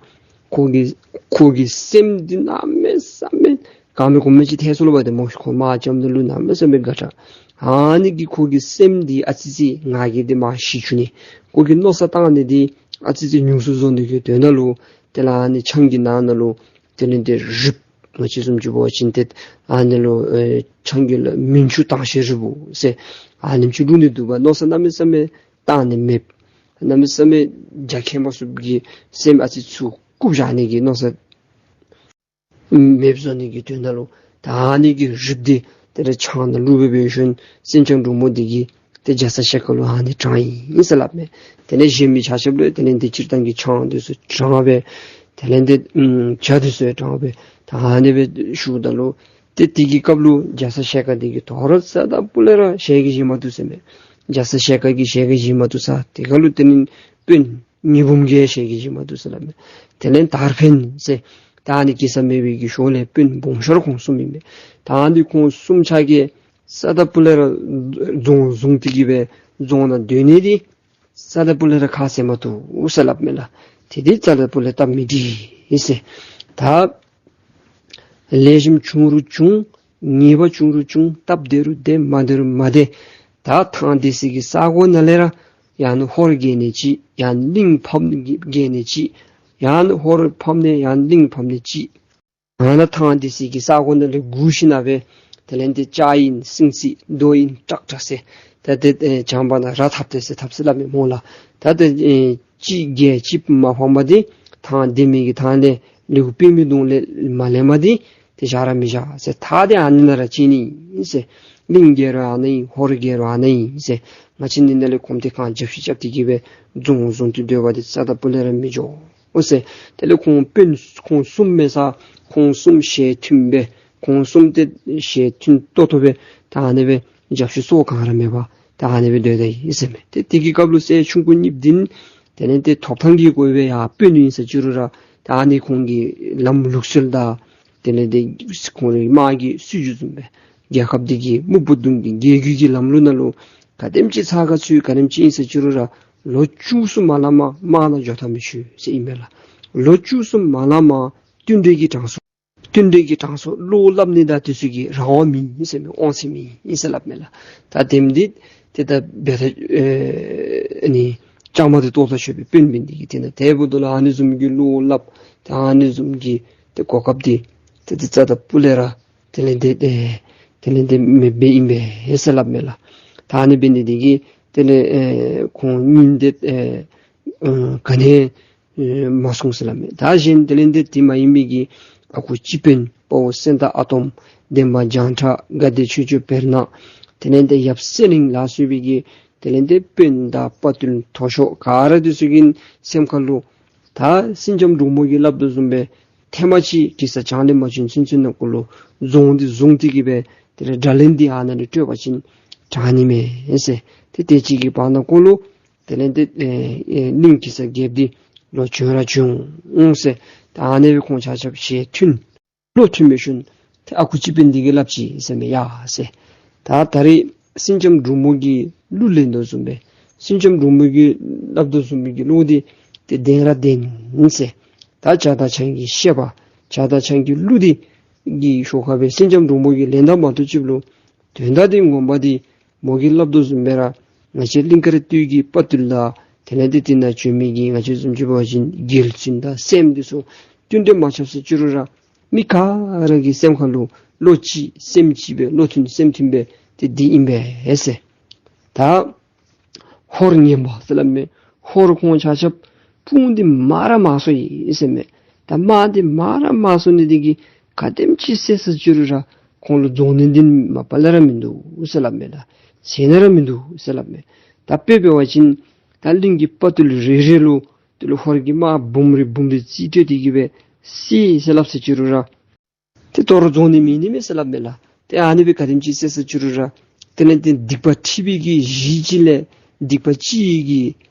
ཁོ་གི་ཁོ་གི་སེམས་འདི་གནམ་མེད་ས་མེད་ག་མེད་གོ་མེད་ཅིག་ཐལ་སོང་ལོ་པ། ཏེ་མོ་ཁོ་དམག་རྐྱབ་ནི་ལུ་གནམ་མེད་ས་མེད་དགའ་དྲགས། ཨ་ནི་གིས་ཁོ་གི་སེམས་འདི་ཨ་ཙི་ཙི་ང་གིས་འདི་མར་ཞི་བཅུག་ནི། ཁོ་གི་མནོ་བསམ་བཏང་ནི་འདི་ཨ་ཙི་ཙི་ཉུང་སུ་བཟོ་ནི་གི་དོན་དག་ལུ་དེ་ལས་ཨ་ནི་ཆང་གི་ནང་ན་ལུ་ དེ་ལས་ཏེ་རིལ་བུ་ང་བཅས་བཟུམ་ཅིག་འབད་བ་ཅིན་ཏེ་ཨ་ནི་ལུ་ཨེ་ཆང་གི་ལ་མིང་ཆུ་དྭངས་ཤེལ་རིལ་བུ་ཟེར་ཨ་ནེམ་ཅིག་བླུགས་ནི་འདུག་པ། མནོ་བསམ་གནམ་མེད་ས་མེད་བཏང་ནི་མེད། གནམ་མེད་ས་མེད་རྒྱ་ཁྱོན་མ་ཚུགས་པའི་གི་སེམས་ཨ་ཙི་ཚུར་བཀུག་བཞག་ནི་གི་མནོ་བསམ་མེདཔ་བཟོ་ནི་གི་དོན་དག་ལུ་ད་ཨ་ནི་གི་རིལ་བུ་འདི་དེ་ལས་ཆང་ནང་བླུགས་སྦེ་འབད་ཞིནམ་སེང་ལྕམ་འབྲུག་མོ་འདི་གིས་ཏེ་རྒྱ་ཚ་ཞལ་དཀར་ལུ་ཨ་ནི་དྲངས་ཡི་ཟེར་སླབ་མས། དེ་ལས་གཞན་མི་ཆ་ཁྱབ་ལུ་དེ་ལས་ཏེ་སྤྱིར་བཏང་གི་ཆང་འདི་ཚུ་དྲངས་སྦེ་དེ་ལས་ཏེ་ཨམ་ཇ་འདི་ཚུ་དྲངས་སྦེ་ད་ཨ་ནི་སྦེ་ཞུཝ་ད་ལུ་ཏེ་དེ་གི་སྐབས་ལུ་རྒྱ་ཚ་ཞལ་དཀར་འདི་གིས་དོ་རུང་རྩ་དང་སྤུ་ལས་ར་ཞལ་གྱིས་བཞེས་མ་བཏུབ་ཟེར་མས། རྒྱ་ཚ་ཞལ་དཀར་གྱིས་ཞལ་གྱིས་བཞེས་མ་བཏུབ་ས་དེ་ཁར་ལུ་དེ་ལས་དཔོན་ཉི་འབུམ་གྱིས་ཞལ་གྱིས་བཞེས་མ་བཏུབ་ཟེར་སླབ་མས། དེ་ལས་དར་འཕེན་ཟེར་ད་ཨ་ནི་གེ་སར་མེད་པའི་གི་ཞོར་ལས་དཔོན་སྦོམ་ཤོས་ར་ཁོང་གསུམ་ཨིན་མས། ད་ཨ་ནི་ཁོང་གསུམ་ཆ་གིས་རྩ་དང་སྤུ་ལས་ར་རྫོང་བཟུང་སྟེ་གི་སྦེ་རྫོང་ནང་སྡོད་ནི་འདི་རྩ་དང་སྤུ་ལས་ར་ཁ་བཟེད་མ་བཏུབ་ཟེར་སླབ་མས་ལགས། དེ་འདི་རྩ་དང་སྤུ་ལས་སྟབས་མི་བདེ་ཟེར། ད་ལེགས་ཤོམ་བྱུང་རུང་བྱུང་། ཉེས་པ་བྱུང་རུང་བྱུང་། སྟབས་བདེ་རུང་བདེ། མ་བདེ་རུང་མ་བདེ། ད་ཐང་སྡོད་སའི་གི་ས་གོ་ནང་ལས་ར་ཡང་ན་ཧོར་བརྒལ་ནི་ཅིག། ཡང་ན་གླིང་ཕམ་བརྒལ་ནི་ཅིག། ཡང་ན་ཧོར་ཕམ་ནི་ཡང་ན་གླིང་ཕམ་ནི་ཅིག། ཡང་ན་ཐང་སྡོད་སའི་གི་ས་གོ་ནང་ལས་སྒུག་ཞིནམ་སྦེ་དེ་ལས་ཏེ་ལྕགས་ཡིན་སིང་སིང་རྡོ་ཡིན་ཀྲག་ཀྲ་ཟེར། ད་ཏེ་ཨེ་བྱང་པ་ན་ར་འཐབ་སྟེ་ཟེར་འཐབ་ཟེར་སླབ་མས་སྨོ་ལགས། ད་ཏེ་ཨེ་གཅིག་བརྒལ་གཅིག་མ་ཕམ་པ་འདི་ཐང་སྡོད་མི་གི་ཐང་ལས་ལེའུ་པདྨའི་གདུང་ལས་མ་ལེན་པ་འདི་ཏེ་བཞག་ར་མི་བཞག་ཟེར། ད་ཏེ་ཨ་ནི་ནང་ར་བྱིན་ནི་ཨིན་ཟེར། གླིང་བརྒལ་རུང་ཨ་ནི་ཨིན། ཧོར་བརྒལ་རུང་ཨ་ནི་ཨིན་ཟེར། ང་བཅས་འདི་ནང་ལས་གོམ་ཏེ་གང་རྒྱབ་ཤུད་རྐྱབ་སྟེ་གི་སྦེ་རྫོང་བཟུང་སྟེ་སྡོད་པ་འདི་རྩ་དང་སྤུ་ལས་ར་མི་འགྱོ་ཟེར། དེ་ལས་ཁོང་དཔོན་ཁོང་གསུམ་མེན་ས་ཁོང་གསུམ་ཞལ་མཐུན་སྦེ་ཁོང་གསུམ་ཏེ་ཞལ་མཐུན་ཏོག་ཏོ་སྦེ་ད་ཨ་ནི་སྦེ་རྒྱབ་ཤུད་སོགས་གང་ར་མེད་པར་ད་ཨ་ནི་སྦེ་སྡོད་ད་ཡི་ཟེར་མས། ཏེ་དེ་གི་སྐབས་ལུ་སྲས་ཆུང་ཀུ་གཉིས་འདི་དེ་ལས་ཏེ་ཐོབ་ཐང་གི་དགོས་པའི་ཡང་དཔོན་ཨིན་ཟེར་བཅུག་རུང་ར་ད་ཨ་ནི་ཁོང་གི་ལམ་ལུགས་སྲོལ་དང་དེ་ལས་ཏེ་ཁོང་རའི་དམག་གི་སྲིད་བྱུས་བཟུམ་སྦེ་རྒྱལ་ཁབ་འདི་གི་སྨུག་པོ་གདོང་གི་རྒྱལ་རྒྱུད་ཀྱི་ལམ་ལུགས་ནང་ལུ་ག་དེམ་ཅིག་ཚ་ག་ཚུད་ག་དེམ་ཅིག་ཨིན་ཟེར་བཅུག་རུང་ར་ལོ་བཅུ་གསུམ་མ་ལང་མ་དམག་ནང་འགྱོ་ཐབས་མི་ཆོག་ཟེར་ཨིན་མས་ལགས། ལོ་བཅུ་གསུམ་མ་ལང་མ་བསྟུན་གྲོས་ཀྱི་གྲངས་སུ་བསྟུན་གྲོས་ཀྱི་གྲངས་སུ་བློ་སླབ་ནི་དང་དེ་ཚུ་གི་རང་དབང་མེད་ཟེར་མས། དབང་ཚད་མེད་ཟེར་སླབ་མས་ལགས། ད་དེམ་འདི་ཏེ་ད་འབད་ད་ཨེ་ཨ་ནི་བཅའ་མར་ཏེ་གཏོགས་ད་ཆོག་པའི་དཔོན་འབད་ནི་འདི་གིས་དེ་ནང་དེ་འབདཝ་ད་ལུ་ཨ་ནི་བཟུམ་གྱི་བློ་སླབ་ད་ཨ་ནི་བཟུམ་གྱི་ཏེ་གོ་སྐབས་འདི་ཏེ་ཏེ་རྩ་དང་སྤུ་ལས་ར་དེ་ལས་ཏེ་ཨེ་དེ་ལས་ཏེ་མེདཔ་ཨིན་པས་ཟེར་སླབ་མས་ལགས། ད་ཨ་ནི་འབད་ནི་འདི་གིས་དེ་ལས་ཨེ་ཁོང་གཉིས་འདི་ཨེ་ཨ་ག་ནི་ཨེ་མ་སོང་ཟེར་སླབ་མས། ད་གཞན་དེ་ལས་ཏེ་དེ་མ་ཡིན་པའི་གི་ཨ་ཁུ་སྤྱི་དཔོན་དཔའ་བོ་སེང་སྟག་ཨ་དོམ་འདན་མ་བྱང་ཁྲ་དགའ་བདེ་ཆོས་སྐྱོང་བེར་ནག་དེ་ལས་ཏེ་ཡབ་སེང་བློན་ལ་སོགས་པའི་གི་དེ་ལས་ཏེ་དཔོན་དང་དཔའ་བརྟུལ་མཐོ་ཤོས་ག་ར་འདི་ཚུ་གི་སེམས་ཁ་ལུ་ད་སེང་ལྕམ་འབྲུག་མོ་གིས་སླབ་དོ་བཟུམ་སྦེ་ཐེངས་མ་ཅིག་གེ་སར་བྱང་ལས་མ་བྱོན་ཚུན་ཚོད་ནང་འཁོད་ལུ་རྫོང་འདི་བཟུང་སྟེ་གི་སྦེ་དེ་ལས་དགྲ་ལན་འདི་ཨ་ནཱ་ལས་སྤྲོད་པ་ཅིན་དྲག་ནི་མས་ཟེར། ཏེ་དེ་ཅིག་གི་བར་ན་འཁོད་ལུ་དེ་ལས་ཏེ་ཨེ་ཨེ་གླིང་གེ་སར་རྒྱལཔོ་འདི་ལོག་བྱོན་ར་བྱོན་འོང་ཟེར། ད་ཨ་ནི་སྦེ་ཁོང་ཆ་ཁྱབ་ཞལ་མཐུན་བློ་མཐུན་པའི་ཤུལ་ཏེ་ཨ་ཁུ་སྤྱི་དཔོན་འདི་གིས་སླབ་ཅི་ཟེར་མས། ཡ་ཟེར། ད་ད་རེས་སེང་ལྕམ་འབྲུག་མོ་གིས་གླུ་ལེན་དོ་བཟུམ་སྦེ་སེང་ལྕམ་འབྲུག་མོ་གིས་སླབ་དོ་བཟུམ་སྦེ་གི་གླུ་འདི་ཏེ་བདེན་ར་བདེན་ཟེར། ད་ཇ་དང་ཆང་གི་བཤད་པ་ཇ་དང་ཆང་གི་གླུ་འདི་གི་ཤོག་ཁ་སྦེ་སེང་ལྕམ་འབྲུག་མོ་གིས་ལེན་ད་མ་གཏོགས་ཅིག་ལུ་དོན་དག་འདི་ངོ་མ་འདི་མོ་གིས་སླབ་དོ་བཟུམ་སྦེ་ར་ང་བཅས་གླིང་དཀར་སྟོད་ཀྱི་དཔའ་བརྟུལ་དང་དེ་ལས་ཏེ་དེ་ནང་བྱོན་མི་གི་ང་བཅས་བཟུམ་ཅིག་འབད་བ་ཅིན་རྒྱལ་བཙུན་དང་སྲསམོ་འདི་ཚུ་བསྟུན་གྲོས་མ་རྐྱབ་ཟེར་བཅུག་རུང་ར་མི་ག་ར་གི་སེམས་ཁ་ལུ་བློ་གཅིག་སེམས་གཅིག་སྦེ་བློ་མཐུན་སེམས་མཐུན་སྦེ་ཏེ་འདི་ཨིན་པས་ཟེར། ད་ཧོར་ངན་པ་ཟེར་སླབ་མས། ཧོར་ཁོང་ཆ་ཁྱབ་དཔུང་འདི་མར་ར་མར་སོང་ཡི་ཟེར་མས། ད་དམག་འདི་མར་ར་མར་སོང་ནི་འདི་གིས་ག་དེམ་ཅིག་བསད་ཟེར་བཅུག་རུང་ར་ཁོང་ལུ་རྫོགས་ནི་འདི་མ་པ་ལས་ར་མིན་འདུག་ཟེར་སླབ་མས། ད་ཟད་ནི་ར་མིན་འདུག་ཟེར་སླབ་མས། ད་དཔེ་འབད་བ་ཅིན་ད་གླིང་གི་དཔའ་བརྟུལ་རེ་རེ་ལུ་དེ་ལུ་ཧོར་གྱི་དམག་འབུམ་རེ་འབུམ་རེ་རྩིས་སྤྲོད་དེ་གི་སྦེ་བསད་ཟེར་སླབ་ཟེར་བཅུག་རུང་ར་ཏེ་དོ་རུང་རྫོགས་ནི་མེད་ནི་མས་ཟེར་སླབ་མས་ལགས། ཏེ་ཨ་ནི་སྦེ་ག་དེམ་ཅིག་བསད་ཟེར་བཅུག་རུང་ར་དེ་ལས་ཏེ་སྡིག་པ་འཁྲི་བའི་གི་གཞི་གཅིག་ལས་སྡིག་པ་འཁྲི་བའི་གི་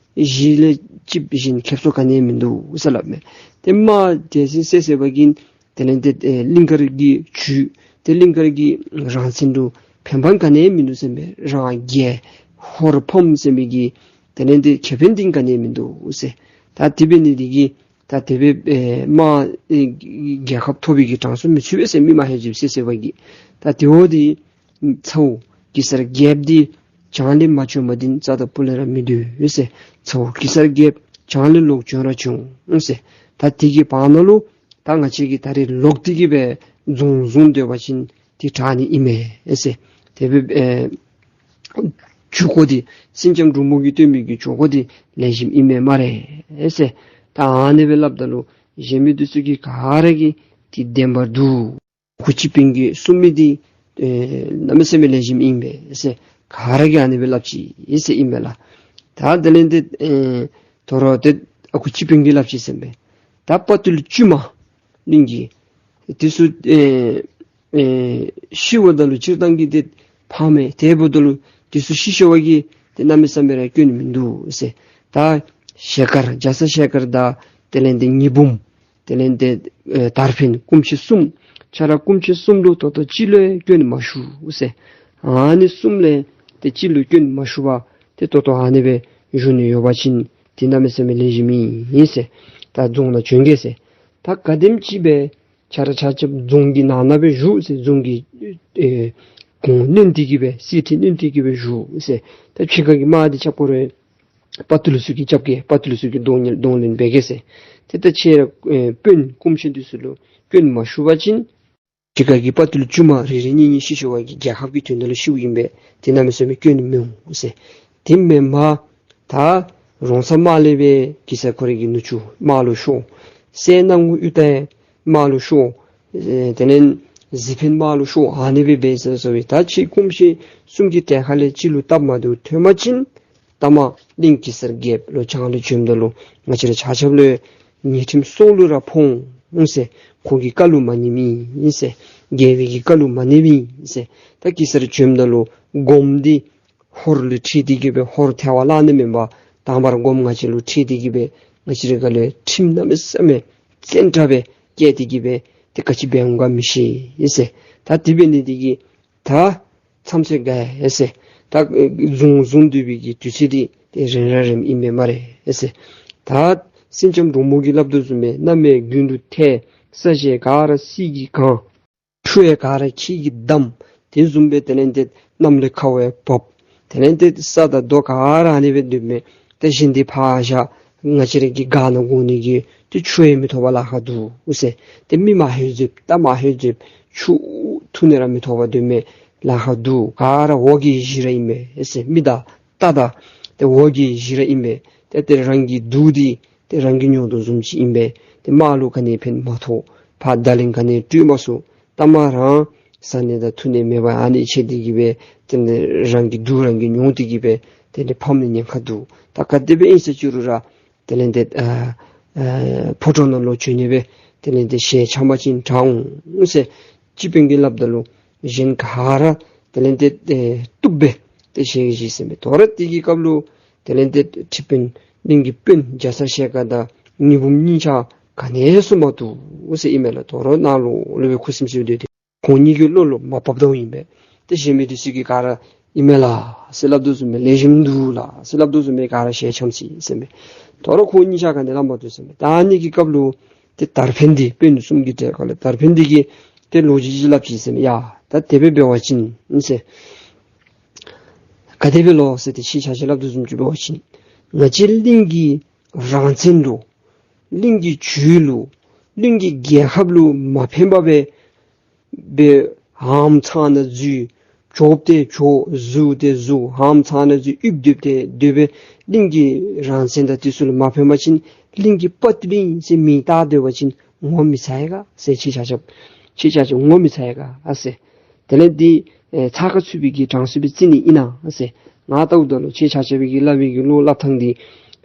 གཞི་ལས་འཁྲི་བ་གཞན་ཁེབ་སང་ག་ནི་ཡང་མིན་འདུག་ཟེར་སླབ་མས། ཏེ་དམག་དེ་བསད་བསད་པ་གིས་དེ་ལས་ཏེ་ཨེ་གླིང་དཀར་གྱི་ཇུས་ཏེ་གླིང་དཀར་གྱི་རང་བཙན་ལུ་ཕན་པ་ག་ནི་ཡང་མིན་འདུག་ཟེར་མས། རང་རྒྱལ་ཧོར་ཕམ་ཟེར་མི་གི་དེ་ལས་ཏེ་ཁེ་ཕན་འདི་ག་ནི་ཡང་མིན་འདུག་ཟེར། ད་དེ་འབད་ནི་འདི་གིས་ད་དེ་སྦེ་ཨེ་དམག་ཨེ་རྒྱལ་ཁ་ཐོབ་པའི་གི་གྲངས་སུ་མི་ཚུད་པས་ཟེར། མི་མ་ཧེ་ཇིབ་སེ་ཟེར་བ་གི་ད་དེ་འོ་དེ་ཚ་བོ་གེ་སར་རྒྱལཔོ་འདི་བྱང་ལས་མ་བྱོན་པ་འདི་རྩ་དང་སྤུ་ལས་ར་མི་འདུག་ཟེར། ཚ་བོ་གེ་སར་རྒྱལཔོ་བྱང་ལས་ལོག་བྱོན་ར་བྱོན་ཟེར། ད་དེ་གི་བར་ན་ལུ་ ད་ང་བཅས་ཀྱིས་ད་རེས་ལོག་སྟེ་གི་སྦེ་རྫོང་བཟུང་སྡོད་པ་ཅིན་དེ་དྲག་ནི་ཨིན་མས་ཟེར། དེ་སྦེ་ཨེ་ཇུས་འགོ་འདི་སེང་ལྕམ་འབྲུག་མོ་གིས་སྟོན་མི་གི་ཇུས་འགོ་འདི་ལེགས་ཤོམ་ཨིན་མས་སྨ་རེ་ཟེར། ད་ཨ་ནི་སྦེ་སླབ་ད་ལུ་གཞན་མི་འདི་ཚུ་གིས་ག་ར་གིས་དེ་བདེན་པར་འདུག། ཨ་ཁུ་སྤྱི་དཔོན་གྱིས་གསུངས་མི་འདི་ཨེ་གནམ་མེད་ས་མེད་ལེགས་ཤོམ་ཨིན་པས་ཟེར། ག་ར་གིས་ཨ་ནི་སྦེ་སླབ་ཅི་ཟེར་ཨིན་མས་ལགས། ད་དེ་ལས་འདི་ཨེ་དོ་རུང་ཏེ་ཨ་ཁུ་སྤྱི་དཔོན་གྱིས་སླབ་ཅི་ཟེར་མས། ད་དཔའ་ཐུལ་བཙུན་མ་གླིང་གི་དེ་ཚུ་ཨེ་ཨེ་ཤི་འོངམ་ད་ལུ་སྤྱིར་བཏང་གི་ཏེ་ཕམ་མས། དེ་འབདཝ་ད་ལུ་དེ་ཚུ་ཤི་ཤི་བ་གིས་ཏེ་གནམ་མེད་ས་མེད་ར་སྐྱོན་མིན་འདུག་ཟེར། ད་ཞལ་དཀར་རྒྱ་ཚ་ཞལ་དཀར་དང་དེ་ལས་འདི་ཉི་འབུམ་དེ་ལས་འདི་ཨེ་དར་འཕེན་སྐུ་མཆེད་གསུམ་ཁྱེད་ར་སྐུ་མཆེད་གསུམ་ལུ་ད་ལྟོ་གཅིག་ལུ་ཡང་སྐྱོན་མ་ཞུགས་ཟེར། ཨ་ནི་གསུམ་ལས་ཏེ་གཅིག་ལུ་སྐྱོན་མ་ཞུགས་པར་ཏེ་ད་ལྟོ་ཨ་ནི་སྦེ་བཞུགས་ནི་ཡོད་པ་ཅིན་དེ་གནམ་མེད་ས་མེད་ལེགས་ཤོམ་ཨིན་ཟེར། ད་རྫོང་ནང་བྱོན་གེ་ཟེར། ད་ག་དེམ་ཅིག་སྦེ་ཁྱེད་ར་ཆ་ཁྱབ་རྫོང་གི་ནང་ན་སྦེ་བཞུགས་ཟེར། རྫོང་གི་ཨེ་གོང་གནོན་ཏེ་གི་སྦེ་གསེར་ཁྲི་གནོན་ཏེ་གི་སྦེ་བཞུགས་ཟེར། ད་ཕྱི་ཁ་གི་དམག་འདི་རྐྱབ་དགོ་རུང་དཔའ་ཐུལ་ཚུ་གིས་རྐྱབ་གེ། དཔའ་ཐུལ་ཚུ་གིས་གདོང་ལེན་གདོང་ལེན་འབད་གེ་ཟེར། ཏེ་ད་ཁྱེད་ར་ཨེ་དཔོན་སྐུ་མཆེད་འདི་ཚུ་ལུ་སྐྱོན་མ་ཞུགས་པ་ཅིན་ཕྱི་ཁ་གི་དཔའ་ཐུལ་བཙུན་མ་རེ་རེ་གཉིས་གཉིས་ཤི་ཤི་བ་གིས་རྒྱལ་ཁབ་ཀྱི་དོན་དག་ལུ་ཤིཝ་ཨིན་པས། དེ་གནམ་མེད་ས་མེད་སྐྱོན་མི་འོང་ཟེར། དེ་མེན་པར་ད་རོང་ཚ་དམག་ལས་སྦེ་གེ་སར་ཁོ་རའི་གི་ནུ་གཅུང་དམག་ལུ་ཤོར། སྲས་སྣང་ངུ་གཡུ་སྟག་དམག་ལུ་ཤོར། ཨེ་དེ་ལས་གཟིག་འཕེན་དམག་ལུ་ཤོར། ཨ་ནི་སྦེ་འབད་ཟེར་སོང་བས། ད་ཁྱེད་སྐུ་མཆེད་གསུམ་གྱི་གྲལ་ཁ་ལས་གཅིག་ལུ་སྟབས་མ་བདེཝ་ཐོན་པ་ཅིན་ལྟ་མ་གླིང་གེ་སར་རྒྱལཔོ་ལོ་བྱང་ལུ་བྱོནམ་ད་ལུ་ང་བཅས་ར་ཆ་ཁྱབ་ལུ་ཉེས་ཁྲིམས་སྲོག་ལུ་ར་ཕོག་འོང་ཟེར། ཁོང་གི་བཀའ་ལུ་མ་ཉནམ་ཨིན་ཟེར། རྒྱལ་པོའི་གི་བཀའ་ལུ་མ་ཉནམ་ཨིན་ཟེར། ད་གེ་སར་བྱོནམ་ད་ལུ་སྒོམ་འདི་ཧོར་ལུ་ཁྲིད་དེ་གི་སྦེ་ཧོར་ཐལ་བར་བརླག་ནི་མེན་པར་དང་པ་ར་སྒོམ་ང་བཅས་ལུ་ཁྲིད་དེ་གི་སྦེ་ང་བཅས་ར་ག་ལས་ཁྲིམས་གནམ་མེད་ས་མེད་བཙན་དྲག་སྦེ་བཀལ་ཏེ་གི་སྦེ་ཏེ་ག་ཅི་འབད་འོང་ག་མི་ཤེས་ཟེར། ད་དེ་འབད་ནི་དེ་གིས་ད་མཚམས་ཚོད་འགོར་ཡི་ཟེར། ད་རྫོང་བཟུང་སྡོད་པའི་གི་དུས་ཚོད་འདི་ཏེ་རན་ར་རནམ་ཨིན་པས་སྨ་རེ་ཟེར། ད་སེང་ལྕམ་འབྲུག་མོ་གིས་སླབ་དོ་བཟུམ་སྦེ་གནམ་མེད་རྒྱུན་དུ་ཐལ། ས་གཞི་ག་ར་གསེར་གྱིས་གང་། ཆུ་ཡང་ག་ར་ཁྱེགས་ཀྱིས་བསྡམས། དེ་བཟུམ་སྦེ་དེ་ལས་ཏེ་གནམ་ལས་ཁ་བ་ཡང་བབས། དེ་ལས་ཏེ་ས་དང་རྡོ་ག་ར་ཨ་ནི་སྦེ་འདུག་མས། ཏེ་གཞན་འདི་ཕར་བཞག། ང་བཅས་ར་གི་སྒར་ནང་དགོ་ནི་གི་ཏེ་ཆུ་ཡང་མི་ཐོབ་པར་ལཱ་ཁག་འདུག་ཟེར། ཏེ་མི་མ་ཧེ་འཛོལཝ་རྟ་མ་ཧེ་འཛོལཝ་ཆུ་འཐུང་ནི་ར་མི་ཐོབ་པར་འདུག་མས། ལཱ་ཁག་འདུག། ག་ར་འོག་གི་གཞི་ར་ཨིན་མས་ཟེར། མི་དང་རྟ་དང་ཏེ་འོག་གི་གཞི་ར་ཨིན་མས། ཏེ་ཏེ་རང་གི་གདུགས་འདི་ཏེ་རང་གིས་མྱོང་དོ་བཟུམ་ཅིག་ཨིན་པས། ཏེ་དམག་ལུ་ག་ནི་ཕན་མ་ཐོགས། ཕར་བརྡ་ལན་ག་ནི་སྤྲོད་མ་ཚུགས། ལྟ་མ་རང་བཟའ་ནི་དང་འཐུང་ནི་མེད་པར་ཨ་ནི་ཆད་དེ་གི་སྦེ་དེ་ལས་རང་གི་གདུགས་རང་གིས་མྱོང་སྟེ་གི་སྦེ་དེ་ལས་ཕམ་ནི་ཉེན་ཁ་འདུག། ད་ག་དེ་སྦེ་ཨིན་ཟེར་བཅུག་རུང་ར་དེ་ལས་ཏེ་ཨ་ཨ་ཕོ་བྲང་ནང་ལོག་བྱོན་ནི་སྦེ་དེ་ལས་ཏེ་ཞལ་འཆམ་པ་ཅིན་དྲག་འོང་ཟེར་སྤྱི་དཔོན་གྱིས་སླབ་ད་ལུ་གཞན་ག་ར་དེ་ལས་ཏེ་ཨེ་བཏུབ་སྦེ་ཏེ་ཞལ་བཞེས་ཟེར་མས། དོ་རུང་དེ་གི་སྐབས་ལུ་དེ་ལས་ཏེ་ཁྲི་དཔོན་གླིང་གི་དཔོན་རྒྱ་ཚ་ཞལ་དཀར་དང་ཉི་འབུམ་གཉིས་ཆ་ག་ནི་སུ་མ་བཏུབ་ཟེར་ཨིན་མས་ལགས། དོ་རུང་ནང་ལོགས་ལུ་སྦེ་ཁུ་སིམ་སིམ་སྡོད་དེ་ཁོང་གཉིས་ཀྱི་བློ་ལུ་མ་བབས་དོ་ཨིན་པས། ཏེ་གཞན་མི་འདི་ཚུ་གིས་ག་ར་ཨིན་མས་ལགས་ཟེར་སླབ་དོ་བཟུམ་སྦེ་ལེགས་ཤོམ་འདུག་ལགས་ཟེར་སླབ་དོ་བཟུམ་སྦེ་ག་ར་ཞལ་འཆམ་ཅི་ཟེར་མས། དོ་རུང་ཁོང་གཉིས་ཆ་ག་ནི་སླབ་མ་བཏུབ་ཟེར་མས། ད་ཨ་ནི་གི་སྐབས་ལུ་ཏེ་དར་འཕེན་འདི་དཔོན་གསུམ་གྱི་གྲལ་ཁ་ལས་དར་འཕེན་འདི་གིས་ཏེ་ལོ་རྒྱུས་ཅིག་སླབ་ཅི་ཟེར་མས། ཡ་ད་དེ་སྦེ་འབད་བ་ཅིན་ཟེར། ག་དེ་སྦེ་ལོ་ཟེར་ཏེ་ཁྱེད་ཆ་ཁྱབ་སླབ་དོ་བཟུམ་ཅིག་འབད་བ་ཅིན་ང་བཅས་གླིང་གི་རང་བཙན་ལུ་གླིང་གི་ཇུས་ལུ་གླིང་གི་རྒྱལ་ཁབ་ལུ་མ་ཕན་པར་སྦེ་སྦེ་ཧམ་ཚང་ནང་འཛུལ། འགྱོཝ་ཏེ་འགྱོ། འཛུལཝ་ཏེ་འཛུལ། ཧམ་ཚང་ནང་འཛུལ། ཡིབ་སྡོདཔ་ཏེ་སྡོད་སྦེ་གླིང་གི་རང་བཙན་དང་དེ་ཚུ་ལུ་མ་ཕན་པ་ཅིན་གླིང་གི་དཔའ་བརྟུལ་ཨིན་ཟེར་མིང་བཏགས་སྡོད་པ་ཅིན་ངོ་མི་ཚ་ཡི་ག་ཟེར། ཁྱེད་ཆ་ཁྱབ་ཁྱེད་ཆ་ཁྱབ་ངོ་མི་ཚ་ཡི་ག་ཨ་ཟེར། དེ་ལས་འདི་ཨེ་ཚ་ཁ་ཚུད་པའི་གི་གྲངས་སུ་སྦེ་བརྩི་ནི་ཨིན་ན་ཟེར། ང་ལྟཝ་ད་ལུ་ཁྱེད་ཆ་ཁྱབ་ཀྱིས་སླབ་པའི་གི་བློ་སླབ་ཐངས་འདི་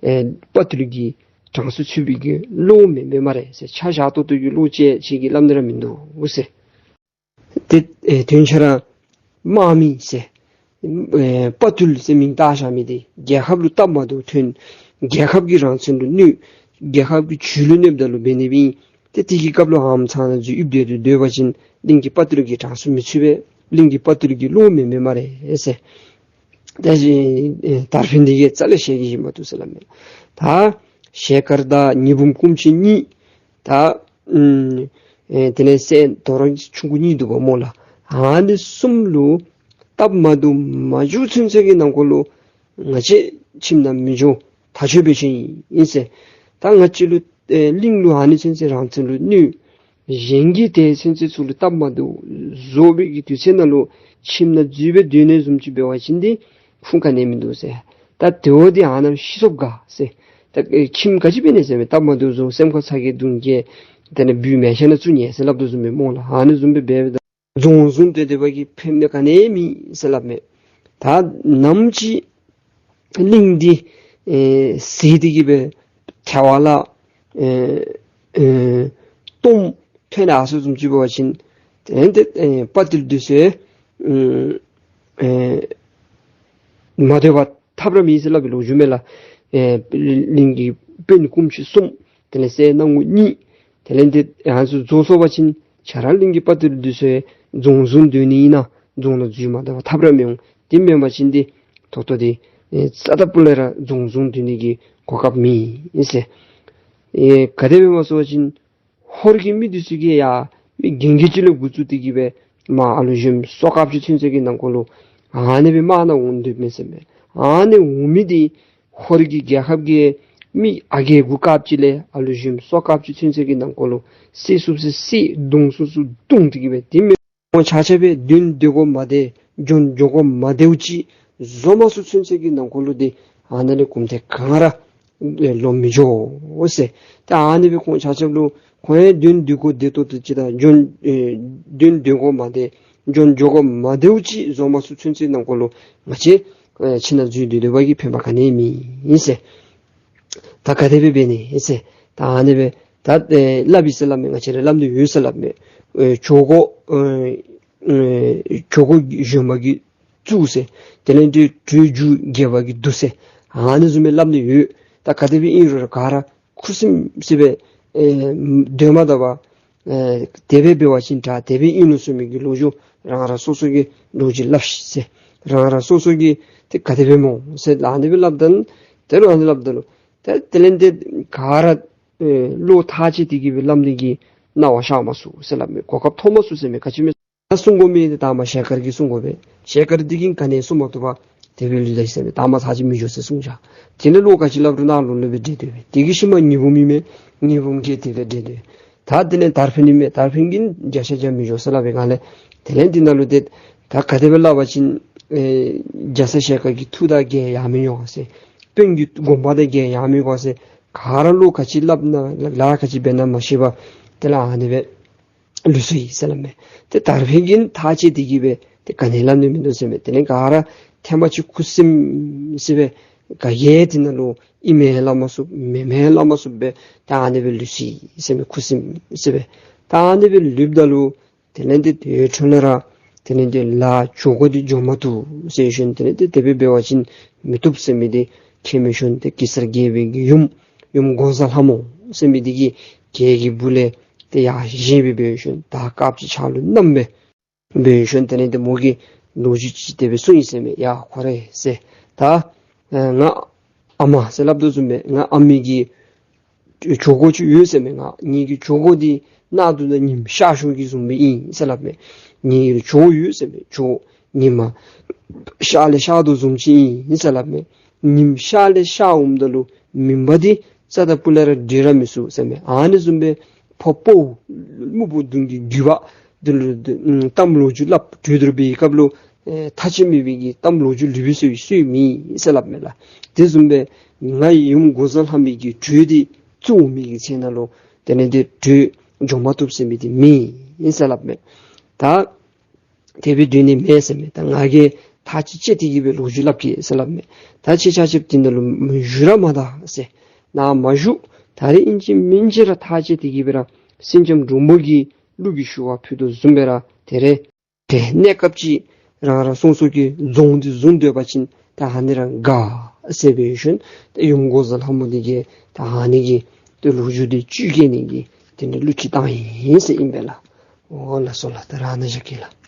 ཨེ་དཔའ་བརྟུལ་གྱི་གྲངས་སུ་ཚུད་པའི་གི་བློ་མེན་པས་སྨ་རེ་ཟེར། ཆ་བཞག་ཏོག་ཏོ་གི་བློ་ཅིག་ཁྱེད་ཀྱིས་སླབ་ནི་ར་མིན་འདུག་ཟེར། ཏེ་ཨེ་དོན་ཆ་ར་དམག་མི་ཟེར་ཨེ་དཔའ་བརྟུལ་ཟེར་མིང་བཏགས་བཞག་མི་འདི་རྒྱལ་ཁབ་ལུ་སྟབས་མ་བདེཝ་ཐོན། རྒྱལ་ཁབ་ཀྱི་རང་བཙན་ལུ་གནོད། རྒྱལ་ཁབ་ཀྱི་ཇུས་ལུ་གནོདཔ་ད་ལུ་འབད་ནི་སྦེ་ཨིན། ཏེ་དེ་གི་སྐབས་ལུ་ཧམ་ཚང་ནང་འཛུལ་ཡིབ་སྡོད་དེ་སྡོད་པ་ཅིན་གླིང་གི་དཔའ་བརྟུལ་གྱི་གྲངས་སུ་མི་ཚུད་པས། གླིང་གི་དཔའ་བརྟུལ་གྱི་བློ་མེན་པས་སྨ་རེ་ཟེར། ད་ཅི་ཨེ་དར་འཕེན་འདི་གིས་རྩ་ལས་ཞལ་གྱིས་བཞེས་མ་བཏུབ་ཟེར་སླབ་མས། ད་ཞལ་དཀར་དང་ཉི་འབུམ་སྐུ་མཆེད་གཉིས་ད་ཨམ་ཨེ་དེ་ལས་སྲས་དོ་རུང་ཆུང་ཀུ་གཉིས་འདུག་པ་སྨོ་ལགས། ཨ་ནི་གསུམ་ལུ་སྟབས་མ་བདེཝ་མ་བྱུང་ཚུན་ཚོད་ཀྱི་ནང་འཁོད་ལུ་ང་བཅས་ཁྱིམ་ནང་མི་འགྱོ། ཐག་ཆོད་འབད་བཞིན་ཨིན་ཟེར། ད་ང་བཅས་ལུ་ཨེ་གླིང་ལུ་ཨ་ནི་ཚུན་ཚོད་རང་བཙན་ལུ་གནོད། གཞན་གྱིས་དེ་ཚུན་ཚོད་ཚུ་ལུ་སྟབས་མ་བདེཝ་བཟོ་བའི་གི་དུས་ཚོད་ནང་ལུ་ཁྱིམ་ནང་འཛུལ་སྦེ་སྡོད་ནི་བཟུམ་ཅིག་འབད་བ་ཅིན་འདི་ཁུངས་ག་ནི་མིན་འདུག་ཟེར། ད་དེ་བ་འདི་ཨ་ནཱ་ཤི་སོཔ་ག་ཟེར། ད་ཁྱིམ་ག་ཅི་འབད་ནི་ཟེར་མས། སྟབས་མ་བདེཝ་བཟོ་སེམས་ཁར་ཚ་གྱང་སྡུག་བསྔལ་དེ་ལས་སྦུལ་མལ་ཆ་ནང་བཙུགས་ནི་ཟེར་སླབ་དོ་བཟུམ་སྦེ་སྨོ་ལགས། ཨ་ནི་བཟུམ་སྦེ་འབད་འབདཝ་ད་རྫོང་བཟུང་སྟེ་སྡོད་པ་གིས་ཕན་ནི་ག་ནི་མེད་ཟེར་སླབ་མས། ད་ནམ་ཅིག་གླིང་འདི་ཨེ་ཟད་དེ་གི་སྦེ་ཐལ་བ་ལ་ཨེ་ཨེ་སྟོངམ་ཐོན་ནི་ཨ་ཙི་བཟུམ་ཅིག་འབད་བ་ཅིན་དེ་ལས་ཏེ་ཨེ་དཔའ་བརྟུལ་འདི་ཚུ་ཨེ་མ་སྡོད་པར་ཐབས་ར་མེད་ཟེར་སླབ་པའི་ལོ་རྒྱུས་མས་ལགས། ཨེ་གླིང་གི་དཔོན་སྐུ་མཆེད་གསུམ། དེ་ལས་སྲས་སྣ་ངུ་གཉིས། དེ་ལས་འདི་ཡང་སུ་རྫོགས་སོང་པ་ཅིན་ཁྱེད་ར་གླིང་གི་དཔའ་བརྟུལ་འདི་ཚུ་རྫོང་བཟུང་སྡོད་ནི་ཨིན་ན་རྫོང་ནང་འཛུལ་མ་སྡོད་པར་ཐབས་ར་མི་འོང་། དེ་མེན་པ་ཅིན་འདི་ད་ལྟོ་འདི་ཨེ་རྩ་དང་སྤུ་ལས་ར་རྫོང་བཟུང་སྡོད་ནི་གི་གོ་སྐབས་མེད་ཟེར། ཨེ་ག་དེ་སྦེ་སྨོ་ཟེར་བ་ཅིན་ཧོར་གྱི་མི་འདི་ཚུ་གིས་ཡང་མི་རྒན་རྒས་ཅིག་ལས་འགོ་བཙུགས་ཏེ་གི་སྦེ་མར་ཨ་ལུ་གཞོནམ་སོ་དཀརཔོ་ཅིག་ཚུན་ཚོད་ཀྱི་ནང་འཁོད་ལུ་ཨ་ནི་སྦེ་དམག་ནང་འོང་སྡོདཔ་མས་ཟེར་མས། ཨ་ནི་འོང་མི་འདི་ཧོར་གྱི་རྒྱལ་ཁབ་ཀྱི་མི་ཨ་རྒས་གུར་དཀརཔོ་ཅིག་ལས་ཨ་ལུ་གཞོནམ་སོ་དཀརཔོ་ཅིག་ཚུན་ཚོད་ཀྱི་ནང་འཁོད་ལུ་བསད་ཚུགས་ཚུགས་བསད་བརྡུང་ཚུགས་ཚུགས་བརྡུང་སྟེ་གི་སྦེ་དེ་མེན། ཁོང་ཆ་ཁྱབ་སྦེ་མདུན་སྡོད་དགོ་མ་སྡོད་རྒྱུན་འགྱོ་དགོ་མ་སྡོདཔ་ཅིག་བཟོ་མ་ཚུགས་ཚུན་ཚོད་ཀྱི་ནང་འཁོད་ལུ་འདི་ཨ་ནཱ་ལས་གུམ་ཏེ་ག་ར་ལོག་མི་འགྱོ་ཟེར། ཏེ་ཨ་ནི་སྦེ་ཁོང་ཆ་ཁྱབ་ལུ་ཁོང་ཡང་མདུན་སྡོད་དགོ་སྡོད་ཏོག་ཏོ་ཅིག་དང་རྒྱུན་ཨེ་མདུན་སྡོད་དགོ་མ་སྡོད་རྒྱུན་འགྱོ་དགོ་མ་སྡོདཔ་ཅིག་བཟོ་མ་ཚུགས་ཚུན་ཚོད་ནང་འཁོད་ལུ་ང་བཅས་ཨེ་ཁྱིམ་ནང་འཛུལ་སྡོད་སྡོད་པ་གིས་ཕན་པ་ག་ནི་མེད་ཟེར། ད་ག་དེ་སྦེ་འབད་ནི་ཟེར། ད་ཨ་ནི་སྦེ་ད་ཨེ་སླབ་ཨིན་ཟེར་སླབ་མས། ང་བཅས་ར་སླབ་ནི་ཡོད་ཟེར་སླབ་མས། ཨེ་ཇོ་བོ་ཨེ་ཨེ་ཇོ་བོ་གཞོན་པ་གིས་བཙུགས་ཟེར། དེ་ལས་འདི་གྲོས་རྒྱུ་རྒྱལ་བ་གིས་བསྡུ་ཟེར། ཨ་ནི་བཟུམ་སྦེ་སླབ་ནི་ཡོད། ད་ག་དེ་སྦེ་ཨིན་རུང་ར་ག་ར་ཁུ་སིམ་སི་སྦེ་ཨེ་སྡོད་མ་ད་པར་ཨེ་དེ་སྦེ་འབད་བ་ཅིན་དྲག། དེ་སྦེ་ཨིན་ལོ་ཟེར་མི་གི་ལོ་རྒྱུས་རང་རང་སོ་སོ་གི་ལོ་རྒྱུས་སླབ་ཤིག་ཟེར། རང་རང་སོ་སོ་གི་ཏེ་ག་དེ་སྦེ་སྨོ་ཟེར་ཨ་ནི་སྦེ་སླབ་ད་ལུ་དེ་ལུ་ཨ་ནི་སླབ་ད་ལུ་ཏེ་དེ་ལས་འདི་ག་ར་ཨེ་བློ་ཐག་བཅད་དེ་གི་སྦེ་སླབ་ནི་གི་སྣང་བ་ཤར་མ་ཚུགས་ཟེར་སླབ་མས། གོ་སྐབས་ཐོབ་མ་ཚུགས་ཟེར་མས། ག་ཅི་སྨོ་ཟེར་ན་གསུང་དགོ་མི་འདི་དང་པ་ཞལ་དཀར་གྱིས་གསུང་དགོ་པས། ཞལ་དཀར་འདི་གིས་ག་ནི་གསུང་མ་བཏུབ་པར་དེ་སྦེ་ལུས་ད་ཟེར་མས། དང་པ་ཚར་གཅིག་མི་འགྱོ་ཟེར་གསུངས་བཞག། དེ་ལས་བློ་ག་ཅི་སླབ་རུང་ནང་ལོགས་ལུ་སྦེ་འདྲེས་སྡོད་པས། དེ་གི་ཤུལ་མ་ཉི་འབུམ་ཨིན་མས། ཉི་འབུམ་གྱིས་དེ་སྦེ་འདྲེས་སྡོད། ད་དེ་ལས་དར་འཕེན་ཨིན་མས། དར་འཕེན་གྱིས་བརྒྱ་ཆ་བརྒྱ་མི་འགྱོ་ཟེར་སླབ་པའི་སྒང་ལས་དེ་ལས་འདི་ནང་ལུ་ཏེ་ད་ག་དེ་སྦེ་སླབ་པ་ཅིན་ཨེ་རྒྱ་ཚ་ཞལ་དཀར་གྱི་ཐུགས་དང་འགལ་ཡང་མི་འོང་ཟེར། དཔོན་གྱི་དགོངས་པ་དང་འགལ་ཡང་མི་འོང་ཟེར། ག་ར་བློ་ག་ཅི་སླབ་ན་ལཱ་ག་ཅི་འབད་ན་མ་ཤེས་པར་དེ་ལས་ཨ་ནི་སྦེ་ལུས་སོ་ཡི་ཟེར་སླབ་མས། ཏེ་དར་འཕེན་གྱིས་ཐག་བཅད་དེ་གི་སྦེ་ཏེ་ག་ནི་སླབ་ནི་མིན་འདུག་ཟེར་མས། དེ་ལས་ག་ར་ཐེངས་མ་གཅིག་ཁུ་སིམ་སི་སྦེ་ག་གིས་དེ་ནང་ལུ་ཨིན་མས་སླབ་མ་ཚུགས་མེན་མས་སླབ་མ་ཚུགས་སྦེ་ད་ཨ་ནི་སྦེ་ལུས་སོ་ཡི་ཟེར་མས། ཁུ་སིམ་སི་སྦེ་ད་ཨ་ནི་སྦེ་ལུསཔ་ད་ལུ་དེ་ལས་འདི་དེ་འཕྲོ་ལས་ར་དེ་ལས་འདི་ལཱ་ཇོ་བོ་འདི་འགྱོ་མ་བཏུབ་ཟེར་ཞིནམ་དེ་ལས་འདི་དེ་སྦེ་འབད་བ་ཅིན་མི་བཏུབ་ཟེར་མི་འདི་མཁྱེན་མི་ཞིནམ་ཏེ་གེ་སར་རྒྱལ་པོའི་གི་ཡུམ་ཡུམ་འགོག་བཟའ་ལྷ་མོ་ཟེར་མི་འདི་གིས་གྱལ་གྱི་སྦུག་ལས་ཏེ་ཡར་བཞེངས་སྦེ་འབད་ཞིནམ་དར་དཀརཔོ་ཅིག་ཕྱག་ལུ་བསྣམས་སྦེ་འབད་ཞིནམ་དེ་ལས་འདི་མོ་གིས་ལོ་རྒྱུས་ཅིག་དེ་སྦེ་གསུངས་ཡི་ཟེར་མས། ཡ་ཁོ་རེ་ཟེར། ད་ཨེ་ང་ཨ་མ་ཟེར་སླབ་དོ་བཟུམ་སྦེ་ང་ཨ་མའི་གི་ཇོ་བོ་ཅིག་ཡོད་ཟེར་མས། ང་ངེ་གི་ཇོ་བོ་འདི་གནག་དུང་དང་ཉིམ་ཤར་ཤོར་གྱི་བཟུམ་སྦེ་ཨིན་ཟེར་སླབ་མས། ངེ་གི་ཇོ་བོ་ཡོད་ཟེར་མས། ཇོ་བོ་ཉིམ་ཤར་ལས་ཤར་དོ་བཟུམ་ཅིག་ཨིན་ཟེར་སླབ་མས། ཉིམ་ཤར་ལས་ཤར་འོངམ་ད་ལུ་མུན་པ་འདི་རྩ་དང་སྤུ་ལས་ར་འདྲེན་ར་མི་ཚུགས་ཟེར་མས། ཨ་ནི་བཟུམ་སྦེ་ཕོ་དཔའ་བོ་སྨུག་པོ་གདོང་གི་རྒྱུད་པ་འདི་ལུ་ཨམ་གཏམ་ལོ་རྒྱུས་སླབ་གྲོས་བསྡུར་འབད་བའི་སྐབས་ལུ་ཨེ་ཐག་ཆོད་མེད་པའི་གི་གཏམ་ལོ་རྒྱུས་ལུས་པའི་སྲོལ་སྲོལ་མེད་ཟེར་སླབ་མས་ལགས། དེ་བཟུམ་སྦེ་ང་ཡུམ་འགོག་བཟའ་ལྷ་མོའི་གི་གྲོས་འདི་བཙུགས་མི་གི་ཚེ་ན་ལུ་དེ་ལས་འདི་གྲོས་འགྱོ་མ་བཏུབ་ཟེར་མི་འདི་མེད་ཟེར་སླབ་མས། ད་དེ་སྦེ་སྡོད་ནི་མེད་ཟེར་མས། ད་ང་གིས་ཐག་ཅིག་བཅད་དེ་གི་སྦེ་ལོ་རྒྱུས་སླབ་གེ་ཟེར་སླབ་མས། ད་ཁྱེད་ཆ་ཁྱབ་དེ་ནང་ལུ་མི་བཞུགས་ར་མ་ད་ཟེར། ནཱ་མ་བཞུགས། ད་རེས་ཨིན་ཅི་མིན་ཅི་ར་ཐག་བཅད་དེ་གི་སྦེ་ར་སེང་ལྕམ་འབྲུག་མོ་གི་གླུ་གི་ཞུ་བ་ཕུལ་དོ་བཟུམ་སྦེ་ར་དེ་རེ་དེ་གནས་སྐབས་ཅིག་རང་རང་སོ་སོ་གི་རྫོང་འདི་བཟུང་སྡོད་པ་ཅིན་ད་ཨ་ནི་ར་དགའ་ཟེར་འབད་ཞིནམ་ད་ཡུམ་འགོག་བཟའ་ལྷ་མོ་འདི་གིས་ད་ཨ་ནི་གི་ཏེ་ལོ་རྒྱུས་འདི་བཅོས་རྒྱས་ནི་གི་དེ་ནི་གླུ་ཅིག་བཏང་ཡི་ཟེར་ཨིན་པས་ལགས། འོ་ལགས་སོ་ལགས། ད་རེས་ནཱ་བཞག་གེ་ལགས།